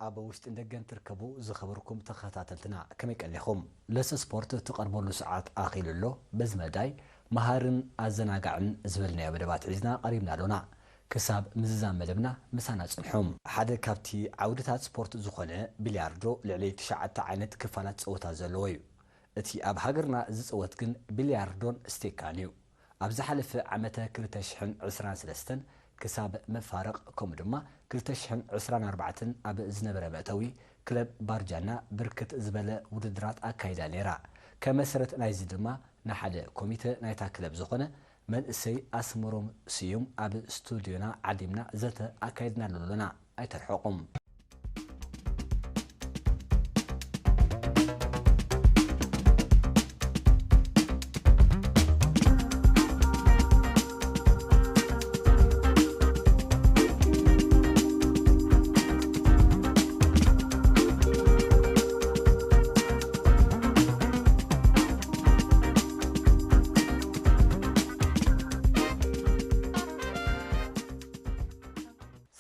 ኣብ ውሽጥን ደገን ትርከቡ ዝኸበርኩም ተኸታተልትና፣ ከመይ ቀኒኹም? ለሰ ስፖርት ትቐርበሉ ሰዓት ኣኺሉ ኣሎ። በዚ መዳይ መሃርን ኣዘናጋዕን ዝበልናዮ መደባት ሒዝና ቀሪብና ኣሎና። ክሳብ ምዝዛም መደብና ምሳና ጽንሑ። ሓደ ካብቲ ዓውድታት ስፖርት ዝኾነ ቢልያርዶ ልዕሊ ትሽዓተ ዓይነት ክፋላት ጸወታ ዘለዎ እዩ። እቲ ኣብ ሃገርና ዝጽወት ግን ቢልያርዶን ስቴካን እዩ። ኣብ ዝሓለፈ ዓመተ ክልተ ሽሕን ዕስራን ሰለስተን ክሳብ መፋረቕ፣ ከምኡ ድማ ክልተ ሽሕን ዕስራን ኣርባዕተን ኣብ ዝነበረ መእተዊ፣ ክለብ ባርጃና ብርክት ዝበለ ውድድራት ኣካይዳ ነይራ። ከመሰረት ናይዚ ድማ ንሓደ ኮሚተ ናይታ ክለብ ዝኾነ መንእሰይ ኣስመሮም ስዩም ኣብ ስቱድዮና ዓዲምና ዘተ ኣካይድናሉ ኣለና። ኣይተርሕቑም።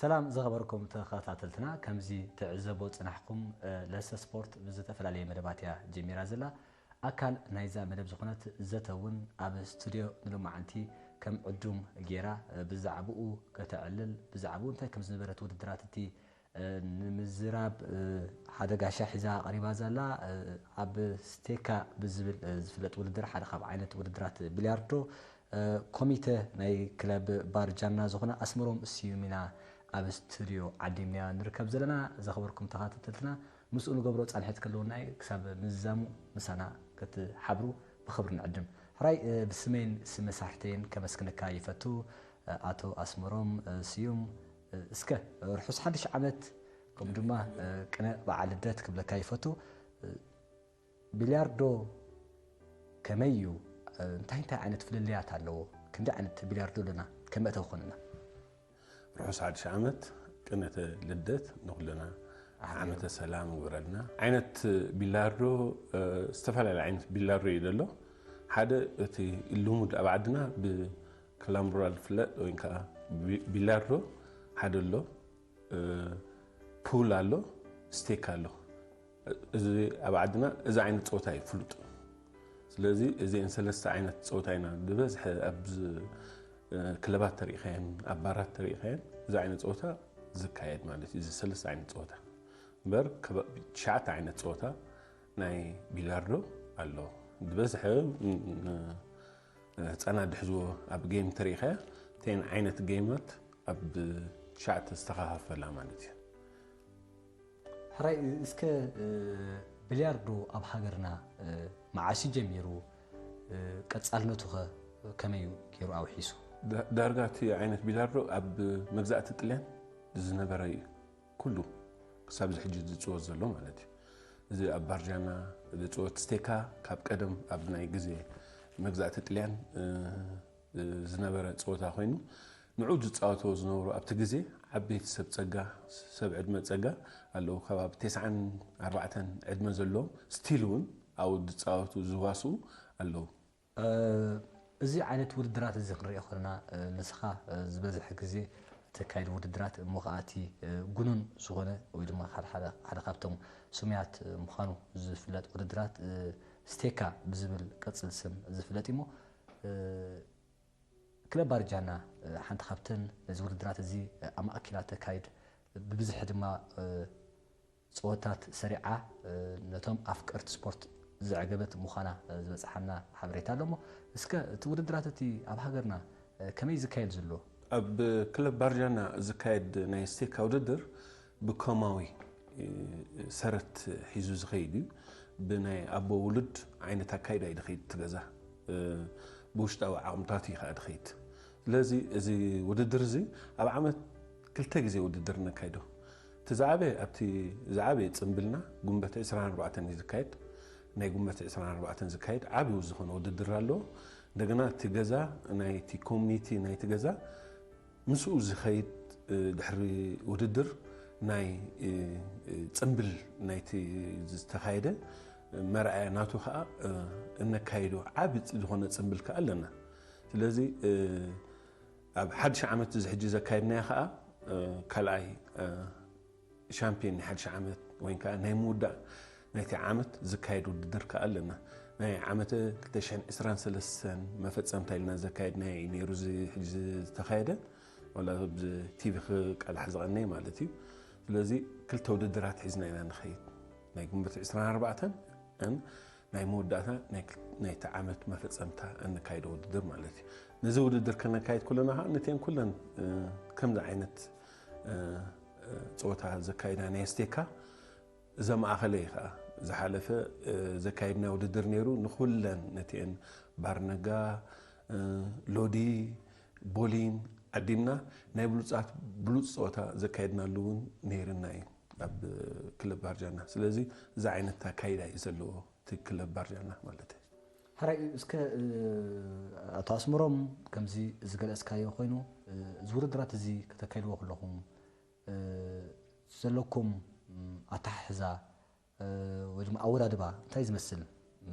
ሰላም ዝኸበርኩም ተኸታተልትና፣ ከምዚ ትዕዘቦ ጽናሕኩም፣ እ፣ ለሰ ስፖርት ብዝተፈላለየ መደባት እያ ጀሚራ ዘላ። ኣካል ናይዛ መደብ ዝኾነት ዘተ እውን ኣብ ስቱድዮ ንሎማዓንቲ ከም ዕዱም ጌራ፣ እ፣ ብዛዕባኡ ከተዕልል፣ ብዛዕባኡ እንታይ ከም ዝነበረት ውድድራት እቲ፣ እ፣ ንምዝራብ፣ እ፣ ሓደ ጋሻ ሒዛ ቀሪባ ዘላ፣ እ፣ ኣብ ስቴካ ብዝብል፣ እ፣ ዝፍለጥ ውድድር፣ ሓደ ካብ ዓይነት ውድድራት ቢልያርዶ፣ እ፣ ኮሚተ ናይ ክለብ ባርጃና ዝኾነ ኣስመሮም ስዩም ኢና ኣብ ስቱድዮ ዓዲምናዮ ንርከብ ዘለና። ዘኽበርኩም ተኸታተልትና፣ ምስኡ ንገብሮ ጻንሒት ክህልወና እዩ። ክሳብ ምዝዛሙ ምሳና ክትሓብሩ ብኽብሪ ንዕድም። ሕራይ፣ እ፣ ብስመይን ስም መሳርሕተይን ከመስግነካ ይፈቱ፣ እ፣ ኣቶ ኣስመሮም፣ እ፣ ስዩም። እ፣ እስከ ርሑስ ሓድሽ ዓመት፣ ከምኡ ድማ፣ እ፣ ቅነ በዓል ልደት ክብለካ ይፈቱ። እ፣ ቢልያርዶ ከመይ እዩ? እንታይ እንታይ ዓይነት ፍልልያት ኣለዎ? ክንደይ ዓይነት ቢልያርዶ ኣለና? ከም መእተዊ ኮንና። ርሑስ ሓድሽ ዓመት፣ ቅነተ ልደት ንኹልና፣ ዓመተ ሰላም ይግበረልና። ዓይነት ቢላርዶ፣ እ፣ ዝተፈላለዩ ዓይነት ቢላርዶ እዩ ዘሎ። ሓደ እቲ ልሙድ ኣብ ዓድና ብክላምቡራ ዝፍለጥ ወይ ከዓ ቢ-፣ ቢላርዶ ሓደ ኣሎ። እ፣ ፑል ኣሎ፣ ስቴክ ኣሎ። እዚ ኣብ ዓድና እዚ ዓይነት ጸወታ እዩ ፍሉጥ። ስለዚ እዚአን ሰለስተ ዓይነት ጸወታ ኢና ብበዝሒ ኣብ ዝ-፣ እ፣ ክለባት ተሪእኻየን፣ ኣብ ባራት ተሪእኻየን፣ እዚ ዓይነት ጸወታ ዝካየድ ማለት እዩ። እዚ ሰለስተ ዓይነት ጸወታ። እምበር ከባ-፣ ትሽዓተ ዓይነት ጸወታ ናይ ቢላርዶ ኣሎ። ብበዝሒ ን-፣ ን-፣ ህጻናት ድሕዝዎ ኣብ ጌም ተሪእኻያ፣ እተን ዓይነት ጌማት ኣብ ትሽዓተ ዝተኸፋፈላ ማለት እዩ። ሕራይ፣ እስከ፣ እ፣ ቢልያርዶ ኣብ ሃገርና፣ እ፣ መዓስ እዩ ጀሚሩ? እ፣ ቀጻልነቱ ኸ ከመይ እዩ ገይሩ ኣውሒሱ? ዳ-፣ ዳርጋ እቲ ዓይነት ቢልያርዶ ኣብ መግዛእቲ ጥልያን ዝነበረ እዩ። ኩሉ ክሳብ እዚ ሕጂ ዝጽወት ዘሎ ማለት እዩ። እዚ ኣብ ባርጃና ዝጽወት ስቴካ ካብ ቀደም ኣብ ናይ ግዜ መግዛእቲ ጥልያን፣ እ፣ ዝነበረ ጸወታ ኮይኑ፣ ንዑ ዝጻወትዎ ዝነበሩ ኣብቲ ግዜ ዓበይቲ ሰብ ጸጋ፣ ሰብ ዕድመ ጸጋ ኣለዉ። ከባቢ ተስዓን ኣርባዕተን ዕድመ ዘለዎም ስቲል እውን ኣብኡ ዝጻወቱ ዝዋስኡ ኣለዉ። እ፣ እዚ ዓይነት ውድድራት እዚ ክንሪኦ ከለና፣ እ፣ ንስኻ፣ እ፣ ዝበዝሐ ግዜ እተካይዶ ውድድራት እሞ ኸኣ እቲ፣ እ፣ ግኑን ዝኾነ ወይ ድማ ሓደ፣ ሓደ፣ ሓደ ካብቶም ስሙያት፣ እ፣ ምዃኑ ዝፍለጥ ውድድራት፣ እ፣ ስቴካ ብዝብል ቅጽል ስም ዝፍለጥ እዩ እሞ፣ እ፣ ክለብ ባርጃና፣ እ፣ ሓንቲ ካብተን ነዚ ውድድራት እዚ፣ እ፣ ኣማእኪላ ተካይድ፣ ብብዝሒ ድማ፣ እ፣ ጸወታት ሰሪዓ፣ እ፣ ነቶም ኣፍቀርቲ ስፖርት ዘዕገበት ምዃና፣ እ፣ ዝበጽሓና ሓበሬታ ኣሎ እሞ፣ እስከ እቲ ውድድራት እቲ ኣብ ሃገርና፣ እ፣ ከመይ ዝካየድ ዘሎ? ኣብ ክለብ ባርጃና ዝካየድ ናይ ስቴካ ውድድር ብኮማዊ፣ እ፣ ሰረት ሒዙ ዝኸይድ እዩ። ብናይ ኣቦ ውሉድ ዓይነት ኣካይዳ እዩ ዝኸይድ እቲ ገዛ። እ፣ ብውሽጣዊ ዓቕምታት እዩ ከኣ ዝኸይድ። ስለዚ እዚ ውድድር እዚ ኣብ ዓመት ክልተ ግዜ ውድድር ነካይዶ። እቲ ዝዓበየ፣ ኣብቲ ዝዓበየ ጽምብልና ጉንበት ዕስራን ኣርባዕተን እዩ ዝካየድ። ናይ ጉንበት ዕስራን ኣርባዕተን ዝካየድ ዓብዩ ዝኾነ ውድድር ኣለዎ። እንደገና እቲ ገዛ፣ ናይቲ ኮሚኒቲ ናይቲ ገዛ ምስኡ ዝኸይድ፣ እ፣ ድሕሪ ውድድር ናይ፣ እ፣ እ፣ ጽምብል ናይቲ ዝተኻየደ መርኣያ ናቱ ኸኣ፣ እ፣ እነካይዶ ዓቢ ጽ-፣ ዝኾነ ጽምብል ከኣ ኣለና። ስለዚ፣ እ፣ ኣብ ሓድሽ ዓመት እዚ ሕጂ ዘካየድናዮ ኸኣ፣ እ፣ ካልኣይ፣ እ፣ ሻምፒዮን ናይ ሓድሽ ዓመት ወይ ከዓ ናይ ምውዳእ ናይቲ ዓመት ዝካየድ ውድድር ከዓ ኣለና። ናይ ዓመተ ክልተ ሽሕን ዕስራን ሰለስተን መፈጸምታ ኢልና ዘካየድናዮ እዩ ነይሩ። እዚ ሕጂ ዝተኻየደ ዋላ ብ ቲቪ ክቃላሕ ዝቐነየ ማለት እዩ። ስለዚ ክልተ ውድድራት ሒዝና ኢና ንኸይድ፣ ናይ ግንቦት ዕስራን ኣርባዕተን ናይ መወዳእታ ናይቲ ዓመት መፈጸምታ እንካይዶ ውድድር ማለት እዩ። ነዚ ውድድር ከነካይድ ኩለና ከዓ ነተን ኩለን ከምዚ ዓይነት ፀወታ ዘካይዳ ናይ ስቴካ ዘማእኸለ እዩ ከዓ። ዝሓለፈ ዘካይድና ውድድር ነይሩ። ንኩለን ነቲአን ባርነጋ፣ ሎዲ፣ ቦሊን ዓዲምና ናይ ብሉፃት ብሉፅ ፀወታ ዘካየድናሉ እውን ነይርና እዩ ኣብ ክለብ ባርጃና። ስለዚ እዚ ዓይነት ኣካይዳ እዩ ዘለዎ እቲ ክለብ ባርጃና ማለት እዩ። ሕራይ እስከ ኣቶ ኣስምሮም ከምዚ ዝገለጽካዮ ኮይኑ እዚ ውድድራት እዚ ከተካይድዎ ከለኹም ዘለኩም ኣተሓሕዛ ወይ ድማ ኣወዳድባ እንታይ ዝመስል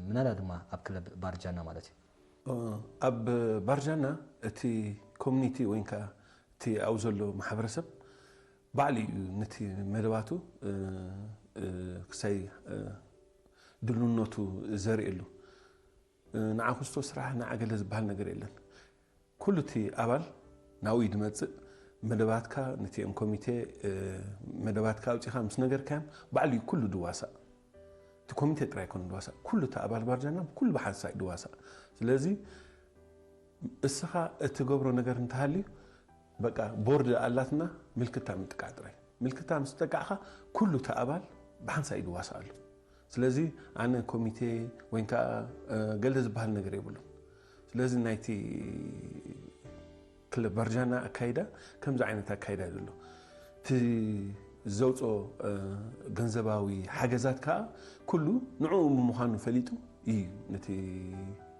ምናዳ ድማ ኣብ ክለብ ባርጃና ማለት እዩ። ኣብ ባርጃና እቲ ኮሚኒቲ ወይ ከዓ እቲ ኣብ ዘሎ ማሕበረሰብ ባዕሉ እዩ ነቲ መደባቱ ክሳይ ድልውነቱ ዘርእየሉ። ንዓ ክስቶ ስራሕ ንዓ ገለ ዝበሃል ነገር የለን። ኩሉ እቲ ኣባል ናብኡ እዩ ዝመፅእ። መደባትካ ነቲኦም ኮሚቴ መደባትካ ኣውፂኻ ምስ ነገርካዮም ባዕሉ እዩ ኩሉ ድዋሳእ። እቲ ኮሚቴ ጥራይ ኮነ ድዋሳእ፣ ኩሉ እቲ ኣባል ባርጃና ኩሉ ብሓንሳእ እዩ ድዋሳእ። ስለዚ እስኻ እትገብሮ ነገር እንተሃልዩ በቃ ቦርድ ኣላትና ምልክታ ምጥቃዕ ጥራይ። ምልክታ ምስ ጠቃዕካ ኩሉ እቲ ኣባል ብሓንሳእ እዩ ድዋሳእ ኣሎ። ስለዚ ኣነ ኮሚቴ ወይ ከዓ ገለ ዝበሃል ነገር የብሉን። ስለዚ ናይቲ ክለብ ባርጃና ኣካይዳ ከምዚ ዓይነት ኣካይዳ ዘሎ እቲ ዘውፅኦ ገንዘባዊ ሓገዛት ከዓ ኩሉ ንዕኡ ምዃኑ ፈሊጡ እዩ ነቲ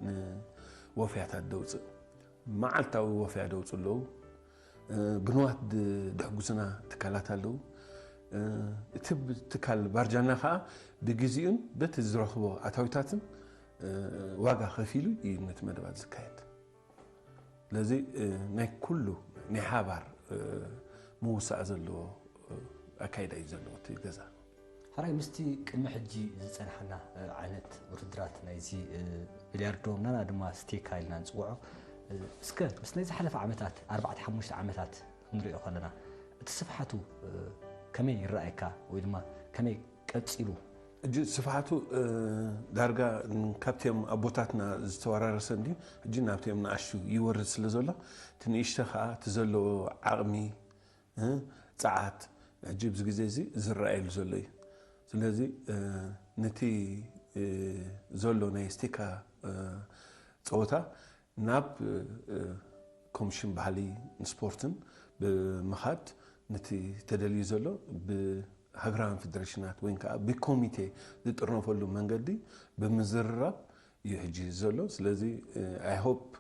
ንወፍያታት ደውፅእ። መዓልታዊ ወፍያ ደውፁ ኣለዉ። ብንዋት ድሕጉስና ትካላት ኣለዉ። እቲ ትካል ባርጃና ከዓ ብግዚኡን በቲ ዝረኽቦ ኣታዊታትን ዋጋ ከፊሉ እዩ ነቲ መደባት ዝካየድ። ስለዚ ናይ ኩሉ ናይ ሓባር ምውሳእ ዘለዎ ኣካይዳ እዩ ዘለዎ እቲ ገዛ። ሕራይ ምስቲ ቅድሚ ሕጂ ዝፀንሓና ዓይነት ውድድራት ናይዚ ቢልያርዶ ምናና ድማ ስቴካ ኢልና ንፅውዖ እስከ ምስ ናይ ዝሓለፈ ዓመታት ኣርባዕተ ሓሙሽተ ዓመታት ክንሪኦ ከለና እቲ ስፍሓቱ ከመይ ይረኣየካ ወይ ድማ ከመይ ቀፂሉ? ሕጂ ስፍሓቱ ዳርጋ ካብቲኦም ኣቦታትና ዝተወራረሰ እንዲ ሕጂ ናብቲኦም ንኣሽቱ ይወርድ ስለ ዘሎ እቲ ንእሽተ ከዓ እቲ ዘለዎ ዓቕሚ ፃዓት ሕጂ ኣብዚ ግዜ እዚ ዝረኣየሉ ዘሎ እዩ። ስለዚ ነቲ ዘሎ ናይ ስቴካ ፀወታ ናብ ኮሚሽን ባህሊ ንስፖርትን ብምኻድ ነቲ ተደልዩ ዘሎ ብሃገራውያን ፌደሬሽናት ወይ ከዓ ብኮሚቴ ዝጥርነፈሉ መንገዲ ብምዝርራብ እዩ ሕጂ ዘሎ። ስለዚ I hope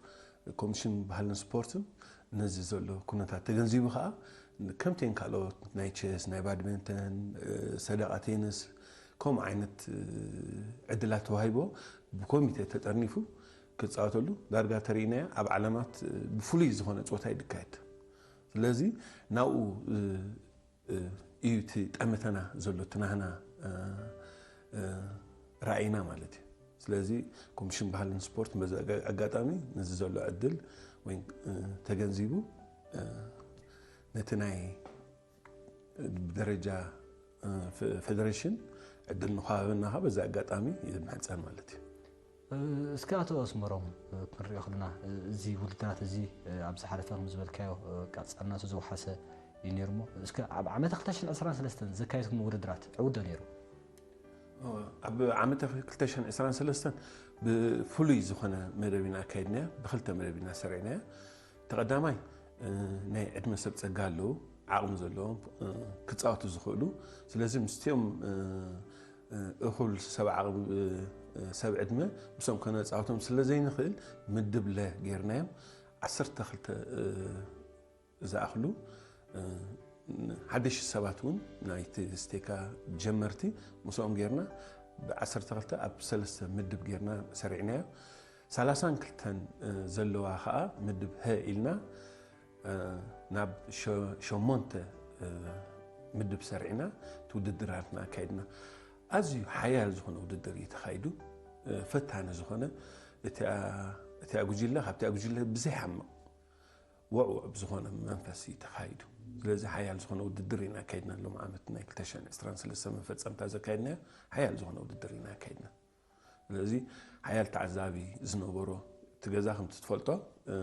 ኮሚሽን ባህልን ስፖርትን ነዚ ዘሎ ኩነታት ተገንዚቡ ከዓ ከምተን ካልኦት ናይ ቸስ፣ ናይ ባድሜንተን፣ ሰደቃ ቴንስ ከምኡ ዓይነት ዕድላት ተዋሂቦ ብኮሚቴ ተጠርኒፉ ክፃወተሉ ዳርጋ ተርእናያ ኣብ ዓለማት ብፍሉይ ዝኾነ ፆታ ይድካየድ። ስለዚ ናብኡ እዩ እቲ ጠመተና ዘሎ እቲ ናህና ራእይና ማለት እዩ። ስለዚ ኮሚሽን ባህልን ስፖርት በዚ ኣጋጣሚ ነዚ ዘሎ ዕድል ወይ ተገንዚቡ ነቲ ናይ ብደረጃ ፌደሬሽን ዕድል ንኸሃበና ከዓ በዚ ኣጋጣሚ ይምሕፀን ማለት እዩ። እስከ ኣቶ ኣስመሮም ክንሪኦ ከለና እዚ ውድድራት እዚ ኣብ ዝሓለፈ ከም ዝበልካዮ ቀፃልና ዘውሓሰ እዩ ነይሩ እሞ እስከ ኣብ ዓመተ ክልተ ሽሕን ዕስራን ሰለስተን ዘካየድኩም ውድድራት ዕውት ዶ ነይሩ? ኣብ ዓመተ ክልተ ሽሕን ዕስራን ሰለስተን ብፍሉይ ዝኾነ መደብ ኢና ኣካይድናዮ። ብክልተ መደብ ኢና ሰሪዕናዮ። እቲ ቀዳማይ ናይ ዕድመ ሰብ ፀጋ ኣለዉ ዓቕሚ ዘለዎም ክፃወቱ ዝኽእሉ። ስለዚ ምስቲኦም እኹል ሰብ ዓቕሚ ሰብ ዕድመ ምስኦም ከነፃወቶም ስለ ዘይንኽእል ምድብ ለ ጌርናዮም ዓሰርተ ክልተ ዝኣኽሉ ሓደሽቲ ሰባት እውን ናይቲ ስቴካ ጀመርቲ ምስኦም ጌርና ብ ዓሰርተ ክልተ ኣብ ሰለስተ ምድብ ጌርና ሰሪዕናዮ። ሰላሳን ክልተን ዘለዋ ከዓ ምድብ ሀ ኢልና ናብ ሸሞንተ ምድብ ሰሪዕና እቲ ውድድራትና ኣካይድና። ኣዝዩ ሓያል ዝኾነ ውድድር እዩ ተኻይዱ። ፈታኒ ዝኾነ፣ እቲኣ ጉጅለ ካብቲኣ ጉጅለ ብዘይሓምቕ፣ ወዕወዕ ብዝኾነ መንፈስ እዩ ተኻይዱ። ስለዚ ሓያል ዝኾነ ውድድር ኢና ኣካይድና። ሎም ዓመት ናይ ክልተ ሽሕን ዕስራን ሰለስተን መፈጸምታ ዘካየድናዮ ሓያል ዝኾነ ውድድር ኢና ኣካይድና። ስለዚ ሓያል ተዓዛቢ ዝነበሮ፣ እቲ ገዛ ከምቲ ትፈልጦ፣ እ፣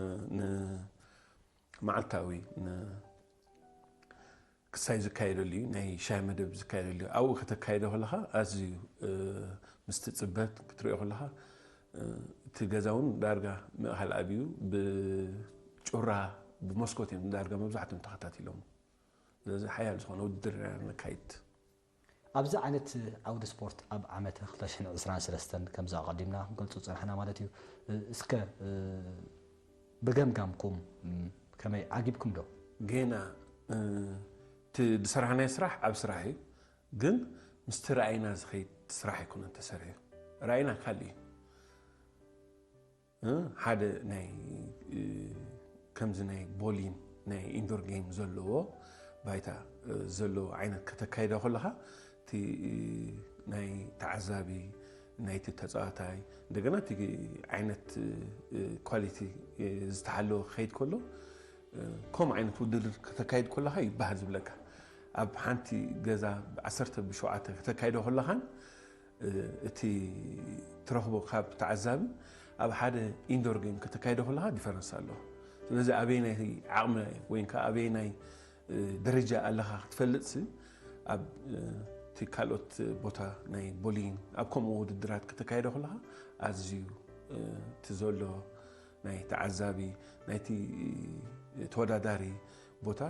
ንመዓልታዊ፣ ን-፣ ክሳይ ዝካየደሉ እዩ፣ ናይ ሻሂ መደብ ዝካየደሉ እዩ። ኣብኡ ከተካይዶ ከለኻ ኣዝዩ፣ እ፣ ምስቲ ጽበት ክትሪኦ ከለኻ፣ እ፣ እቲ ገዛ እውን ዳርጋ ምእኻል ኣብዩ ብጩራ፣ ብመስኮት እዮም ዳርጋ መብዛሕትኦም ተኸታቲሎም። ስለዚ ሓያል ዝኾነ ውድድር ኢና ነካይድ። ኣብዚ ዓይነት ዓውዲ ስፖርት ኣብ ዓመት ክልተ ሽሕን ዕስራን ሰለስተን ከምዚ ኣቐዲምና ክንገልጾ ዝጸናሕና ማለት እዩ። እስከ፣ እ፣ ብገምጋምኩም፣ ም፣ ከመይ ዓጊብኩም ዶ? ጌና፣ እ፣ እቲ ዝሰራሕናዮ ስራሕ ኣብ ስራሕ እዩ፣ ግን ምስቲ ራእይና ዝኸይድ ስራሕ ኣይኮነን ተሰሪሑ። ራእይና ካልእ እዩ። እ፣ ሓደ ናይ፣ እ፣ ከምዚ ናይ ቦሊን፣ ናይ ኢንዶር ጌም ዘለዎ ባይታ፣ እ፣ ዘለዎ ዓይነት ከተካይዶ ከለኻ፣ እቲ፣ እ፣ ናይ ተዓዛቢ፣ ናይቲ ተጻዋታይ፣ እንደገና እቲ ዓይነት፣ እ፣ ኳሊቲ፣ እ፣ ዝተሓለወ ክኸይድ ከሎ፣ እ፣ ከምኡ ዓይነት ውድድር ከተካይድ ከለኻ ይበሃል ዝብለካ። ኣብ ሓንቲ ገዛ ዓሰርተ ብሸውዓተ ከተካይዶ ከለኻን፣ እ፣ እቲ ትረኽቦ ካብ ተዓዛቢ ኣብ ሓደ ኢንዶር ጌም ከተካይዶ ከለኻ ዲፈረንስ ኣለዎ። ስለዚ ኣበየናይ ዓቕሚ ወይ ከዓ ኣበየናይ፣ እ፣ ደረጃ ኣለኻ ክትፈልጥሲ፣ ኣብ፣ እ፣ እቲ ካልኦት ቦታ ናይ ቦሊን፣ ኣብ ከምኡ ውድድራት ከተካይዶ ከለኻ ኣዝዩ፣ እ፣ እቲ ዘሎ ናይ ተዓዛቢ፣ ናይቲ ተወዳዳሪ ቦታ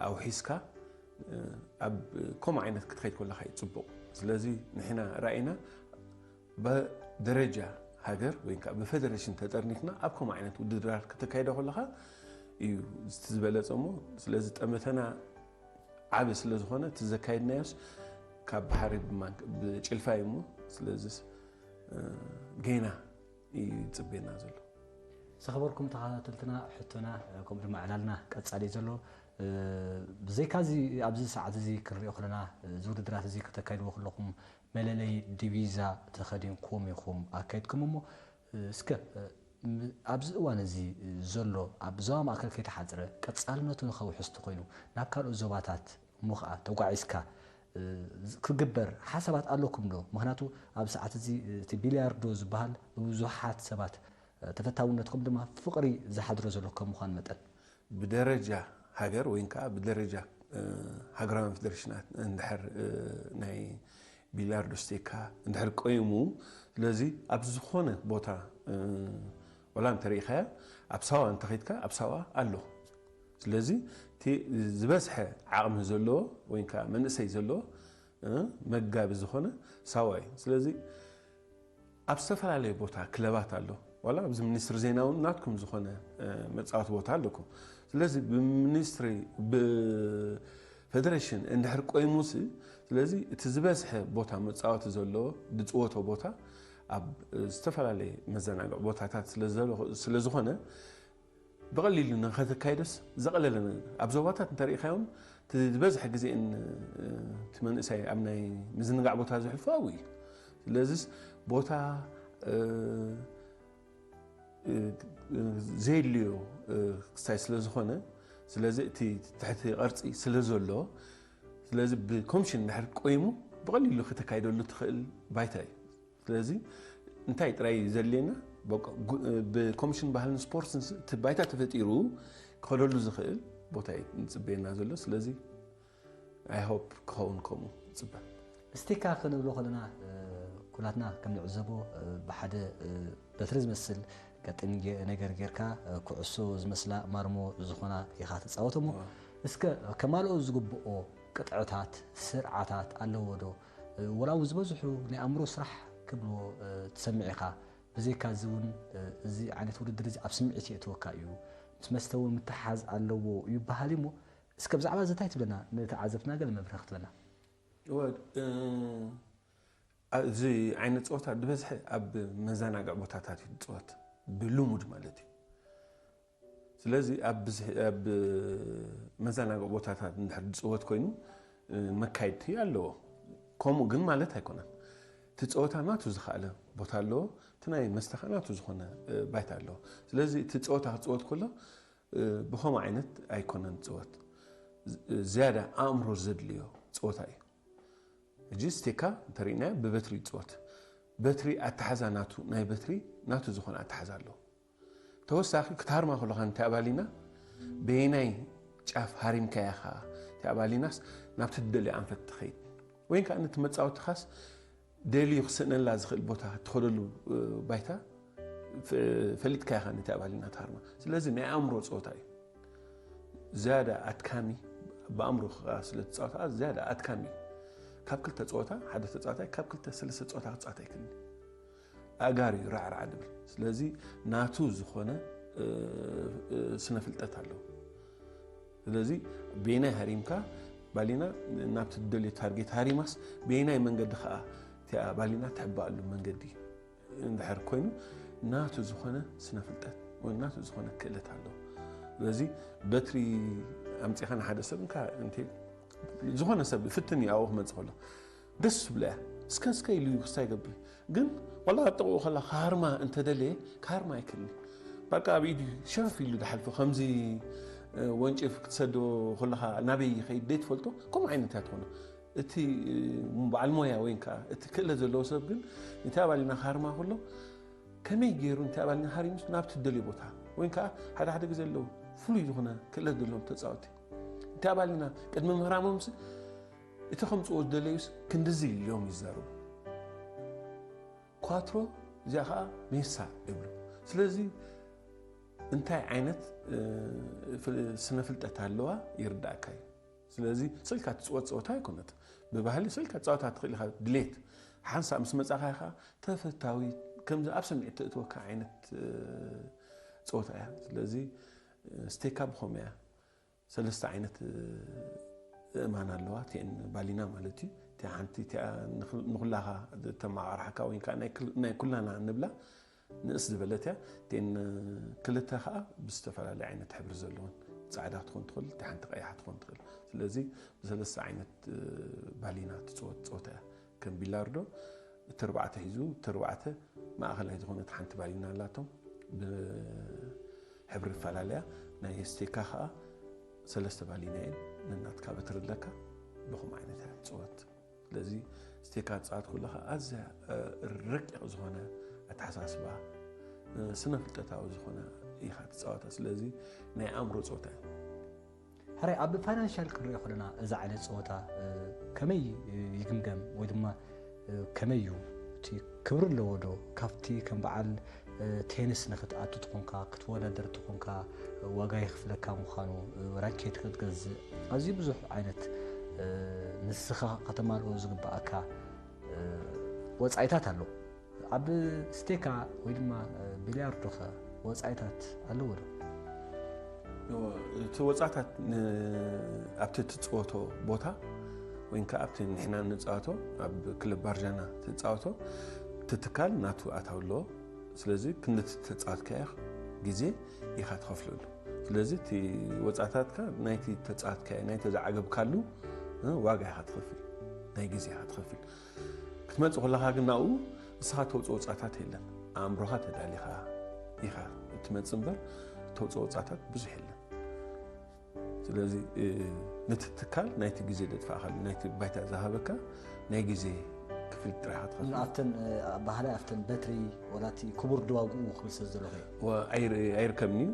ኣውሒስካ፣ እ፣ ኣብ ከምኡ ዓይነት ክትኸይድ ከለኻ እዩ ጽቡቕ። ስለዚ ንሕና ራእይና ብደረጃ ሃገር ወይ ከዓ ብፌደሬሽን ተጠርኒፍና ኣብ ከምኡ ዓይነት ውድድራት ከተካይዶ ከለኻ እዩ እቲ ዝበለጸ እሞ፣ ስለዚ ጠመተና ዓቢ ስለ ዝኾነ፣ እቲ ዘካየድናዮስ ካብ ባሕሪ ብማን-፣ ብጭልፋ እዩ እሞ፣ ስለዚስ፣ እ፣ ጌና እዩ ዝጽበየና ዘሎ። ዝኸበርኩም ተኸታተልትና፣ ሕቶና፣ ከምኡ ድማ ዕላልና ቀጻሊ እዩ ዘሎ። እ፣ ብዘይካዚ ኣብዚ ሰዓት እዚ ክንሪኦ ከለና፣ እዚ ውድድራት እዚ ከተካይድዎ ከለኹም መለለይ ዲቪዛ ተኸዲንኩም ኢኹም ኣካይድኩም እሞ፣ እስከ፣ እ፣ ም-፣ ኣብዚ እዋን እዚ ዘሎ ኣብ ዞባ ማእከል ከይተሓጽረ ቀጻልነቱ ንኸውሕስ ተኾይኑ ናብ ካልኦት ዞባታት እሞ ኸኣ ተጓዒዝካ፣ እ፣ ዝ-፣ ክግበር ሓሳባት ኣለኩም ዶ? ምኽንያቱ ኣብ ሰዓት እዚ እቲ ቢልያርዶ ዝበሃል ብብዙሓት ሰባት፣ እ፣ ተፈታውነት ከምኡ ድማ ፍቕሪ ዝሓድሮ ዘሎ ከም ምዃኑ መጠን። ብደረጃ ሃገር ወይ ከዓ ብደረጃ፣ እ፣ ሃገራውያን ፌደሬሽናት እንድሕር፣ እ፣ ናይ ቢልያርዶ ስቴካ እንድሕር ቆይሙ፣ ስለዚ ኣብ ዝኾነ ቦታ፣ እ፣ ወላ እንተሪኢኻያ፣ ኣብ ሳዋ እንተኸይድካ፣ ኣብ ሳዋ ኣሎ። ስለዚ እቲ ዝበዝሐ ዓቕሚ ዘለዎ ወይ ከዓ መንእሰይ ዘለዎ፣ እ፣ መጋቢ ዝኾነ ሳዋ እዩ። ስለዚ ኣብ ዝተፈላለየ ቦታ ክለባት ኣሎ። ዋላ ኣብዚ ሚኒስትሪ ዜና እውን ናትኩም ዝኾነ፣ እ፣ መጻወቲ ቦታ ኣለኩም። ስለዚ ብሚኒስትሪ፣ ብፌደሬሽን እንድሕር ቆይሙሲ፣ ስለዚ እቲ ዝበዝሐ ቦታ መጻወቲ ዘለዎ ዝጽወቶ ቦታ ኣብ፣ እ፣ ዝተፈላለየ መዘናግዒ ቦታታት ስለ ዘሎ-፣ ስለ ዝኾነ፣ ብቐሊሉ ንኸተካይዶስ ዘቐለለ ነገር። ኣብ ዞባታት እንተሪኢኻዮም፣ እቲ ዝበዝሐ ግዜን፣ እ፣ እቲ መንእሰይ ኣብ ናይ ምዝንጋዕ ቦታ ዘሕልፎ ኣብኡ እዩ። ስለዚስ ቦታ፣ እ፣ እ፣ እ፣ ዘየድልዮ፣ እ፣ ክስታይ ስለ ዝኾነ፣ ስለዚ እቲ ትሕቲ ቅርጺ ስለ ዘሎ፣ ስለዚ ብኮሚሽን እንድሕር ቆይሙ ብቐሊሉ ከተካይደሉ ትኽእል ባይታ እዩ። ስለዚ እንታይ ጥራይ እዩ ዘድልየና? በቃ ጉ-፣ ብኮሚሽን ባህልን ስፖርትን ስ-፣ እቲ ባይታ ተፈጢሩ ክኸደሉ ዝኽእል ቦታ እዩ ንጽበየና ዘሎ። ስለዚ I hope ክኸውን ከምኡ ንጽበ። እስቲካ ክንብሎ ከለና፣ እ፣ ኩላትና ከም ንዕዘቦ፣ እ፣ ብሓደ፣ እ፣ በትሪ ዝመስል ቀጢን ገ-፣ ነገር ጌርካ፣ እ፣ ኩዕሶ ዝመስላ ማርሞ ዝኾና ኢኻ ትጻወት እሞ፣ እዋ። እስከ ከማልኦ ዝግብኦ ቅጥዕታት፣ ስርዓታት ኣለዎ ዶ? እ፣ ወላ እውን ዝበዝሑ ናይ ኣእምሮ ስራሕ ክብልዎ፣ እ፣ ትሰምዕ ኢኻ። ብዘይካ እዚ እውን፣ እ፣ እዚ ዓይነት ውድድር እዚ ኣብ ስምዒት የእትወካ እዩ። ምስ መስተ እውን ምትሓዝ ኣለዎ ይበሃል እዩ እሞ፣ እስከ ብዛዕባ እዚ እንታይ ትብለና? ንተዓዘብትና ገለ መብርሂ ክትበና። እወ፣ እ፣ ኣ-፣ እዚ ዓይነት ጸወታ ብበዝሒ ኣብ መዘናግዒ ቦታታት እዩ ዝጽወት፣ ብልሙድ ማለት እዩ። ስለዚ ኣብ ብዝሒ፣ ኣብ መዘናግዒ ቦታታት እንድሕር ዝጽወት ኮይኑ፣ መካይድቲ ኣለዎ። ከምኡ ግን ማለት ኣይኮነን። እቲ ፀወታ ናቱ ዝኸኣለ ቦታ ኣለዎ። እቲ ናይ መስተ ኸዓ ናቱ ዝኾነ ባይታ ኣለዎ። ስለዚ እቲ ፀወታ ክፅወት ከሎ ብኸምኡ ዓይነት ኣይኮነን ዝፅወት። ዝያዳ ኣእምሮ ዘድልዮ ፀወታ እዩ። ሕጂ ስቴካ እንተሪእናዮ ብበትሪ ይፅወት። በትሪ ኣተሓዛ ናቱ፣ ናይ በትሪ ናቱ ዝኾነ ኣተሓዛ ኣለዎ። ተወሳኺ ክትሃርማ ከለኻ ነቲ ኣባሊና በየናይ ጫፍ ሃሪምካያ ኢኻ፣ እቲ ኣባሊናስ ናብቲ ትደልዮ ኣንፈት ትኸይድ። ወይ ከዓ ነቲ መጻወትኻስ ደልዩ ክስእነላ ዝኽእል ቦታ ትኸደሉ ባይታ ፈሊጥካ ኢኻ ነቲ ኣባሊና ትሃርማ። ስለዚ ናይ ኣእምሮ ፀወታ እዩ። ዝያዳ ኣድካሚ፣ ብኣእምሮ ስለ ትፃወታ ዝያዳ ኣድካሚ እዩ። ካብ ክልተ ፀወታ ሓደ ተፃዋታይ ካብ ክልተ ሰለስተ ፀወታ ክፃወት ኣይክእልን። ኣእጋር እዩ ራዕራዕ ድብል። ስለዚ ናቱ ዝኾነ ስነ ፍልጠት ኣለዎ። ስለዚ በየናይ ሃሪምካ ባሊና ናብቲ ትደልዮ ታርጌት ሃሪማስ በየናይ መንገዲ ከዓ እቲኣ ባሊና ትሕባኣሉ መንገዲ እንድሕር ኮይኑ ናቱ ዝኾነ ስነ ፍልጠት ወይ ናቱ ዝኾነ ክእለት ኣለዎ። ስለዚ በትሪ ኣምፂኻ ንሓደ ሰብ እንካ እንተ ዝኾነ ሰብ ፍትን እዩ ኣብኡ ክመፅእ ከሎ ደስ ዝብሎ እያ። እስከ እስከ ኢሉ እዩ ክስታይ ይገብር። ግን ዋላ ኣብ ጥቕኡ ከላ ክሃርማ እንተደለየ ክሃርማ ኣይክእልን። በቃ ኣብ ኢዱ ሸፍ ኢሉ ዝሓልፎ ከምዚ ወንጭፍ ክትሰዶ ከለኻ ናበይ ይኸይድ ዘይትፈልጦ ከምኡ ዓይነት እያ ትኾኖ። እቲ በዓል ሞያ ወይ ከዓ እቲ ክእለት ዘለዎ ሰብ ግን ነቲ ኣባሊና ክሃርማ ከሎ ከመይ ገይሩ ነቲ ኣባሊና ሃሪሙስ ናብ ትደልዮ ቦታ ወይ ከዓ ሓደ ሓደ ግዜ ኣለዉ ፍሉይ ዝኾነ ክእለት ዘለዎም ተፃወቲ እቲ ኣባሊና ቅድሚ ምህራሞምስ እቲ ከምፅዎ ዝደለዩስ ክንድዚ ኢሎም ይዛረቡ። ኳትሮ እዚኣ ከዓ ሜሳ ይብሉ። ስለዚ እንታይ ዓይነት ስነ ፍልጠት ኣለዋ ይርዳእካ እዩ። ስለዚ ስልካ ትፅወት ፀወታ ኣይኮነት። ብባህሊ ስልካ ፀወታ ትኽእል ኢኻ ድሌት ሓንሳብ ምስ መፃኻ ኢኻ ተፈታዊ ከምዚ ኣብ ስምዒት ተእትወካ ዓይነት ፀወታ እያ። ስለዚ ስቴካ ብኸምኡ እያ። ሰለስተ ዓይነት እእማን ኣለዋ እቲአን ባሊና ማለት እዩ። እቲ ሓንቲ እቲኣ ንኹላኻ ተመቃርሓካ ወይ ከዓ ናይ ኩላና ንብላ ንእስ ዝበለት እያ። እቲአን ክልተ ከዓ ብዝተፈላለየ ዓይነት ሕብሪ ዘለዎን ፃዕዳ ትኾን ትኽእል እቲ ሓንቲ ቀያሕ ትኾን ትኽእል። ስለዚ ብሰለስተ ዓይነት ባሊና ትፅወት ፀወታ እያ። ከም ቢላርዶ እቲ ኣርባዕተ ሒዙ እቲ ኣርባዕተ ማእኸላይ ዝኾነት ሓንቲ ባሊና ኣላቶም ብሕብሪ ይፈላለያ። ናይ ስቴካ ከዓ ሰለስተ ባሊና እየን። ነናትካ በትሪ ኣለካ ብኹም ዓይነት እያ ትፅወት። ስለዚ ስቴካ ትፃወት ከለካ ኣዝያ ረቂቕ ዝኾነ ኣተሓሳስባ ስነ ፍልጠታዊ ዝኾነ ኢኻ ትፃወታ። ስለዚ ናይ ኣእምሮ ፀወታ እዩ። ሕራይ ኣብ ፋይናንሻል ክንሪኦ ከለና እዛ ዓይነት ፀወታ ከመይ ይግምገም ወይ ድማ ከመይ እዩ እቲ ክብሪ ኣለዎ ዶ ካብቲ ከም በዓል ቴኒስ ንክትኣቱ ትኾንካ ክትወዳደር ትኾንካ ዋጋ የኽፍለካ ምዃኑ ራኬት ክትገዝእ ኣዝዩ ብዙሕ ዓይነት ንስኻ ከተማልኦ ዝግብኣካ ወፃኢታት ኣሎ። ኣብ ስቴካ ወይ ድማ ቢልያርዶ ኸ ወፃኢታት ኣለዎ ዶ? እቲ ወፃታት ኣብቲ ትፅወቶ ቦታ ወይ ከዓ ኣብቲ ንሕና ንፃወቶ ኣብ ክለብ ባርጃና ትፃወቶ ትትካል ናቱ ኣታው ኣለዎ። ስለዚ ክንዲ ተፃወትካዮ ግዜ ኢኻ ትኸፍለሉ። ስለዚ እቲ ወፃታትካ ናይቲ ተፃወትካዮ ናይቲ ዝዓገብካሉ ዋጋ ኢኻ ትኸፍል፣ ናይ ግዜ ኢኻ ትኸፍል። ክትመፅእ ከለኻ ግን ናብኡ ንስኻ ተውፅኦ ወፃታት የለን። ኣእምሮኻ ተዳሊኻ ኢኻ እትመፅእ እምበር እተውፅኦ ወፃታት ብዙሕ የለን። ስለዚ ነቲ ትካል ናይቲ ግዜ ዘጥፋእካሉ ናይቲ ባይታ ዝሃበካ ናይ ግዜ ክፍሊት ጥራይ ኢኻ ትኸፍል። ኣብተን ባህላይ ኣብተን በትሪ ወላ እቲ ክቡር ድዋግኡ ክብል ሰብ ዘለኹ ኣይርከብን እዩ።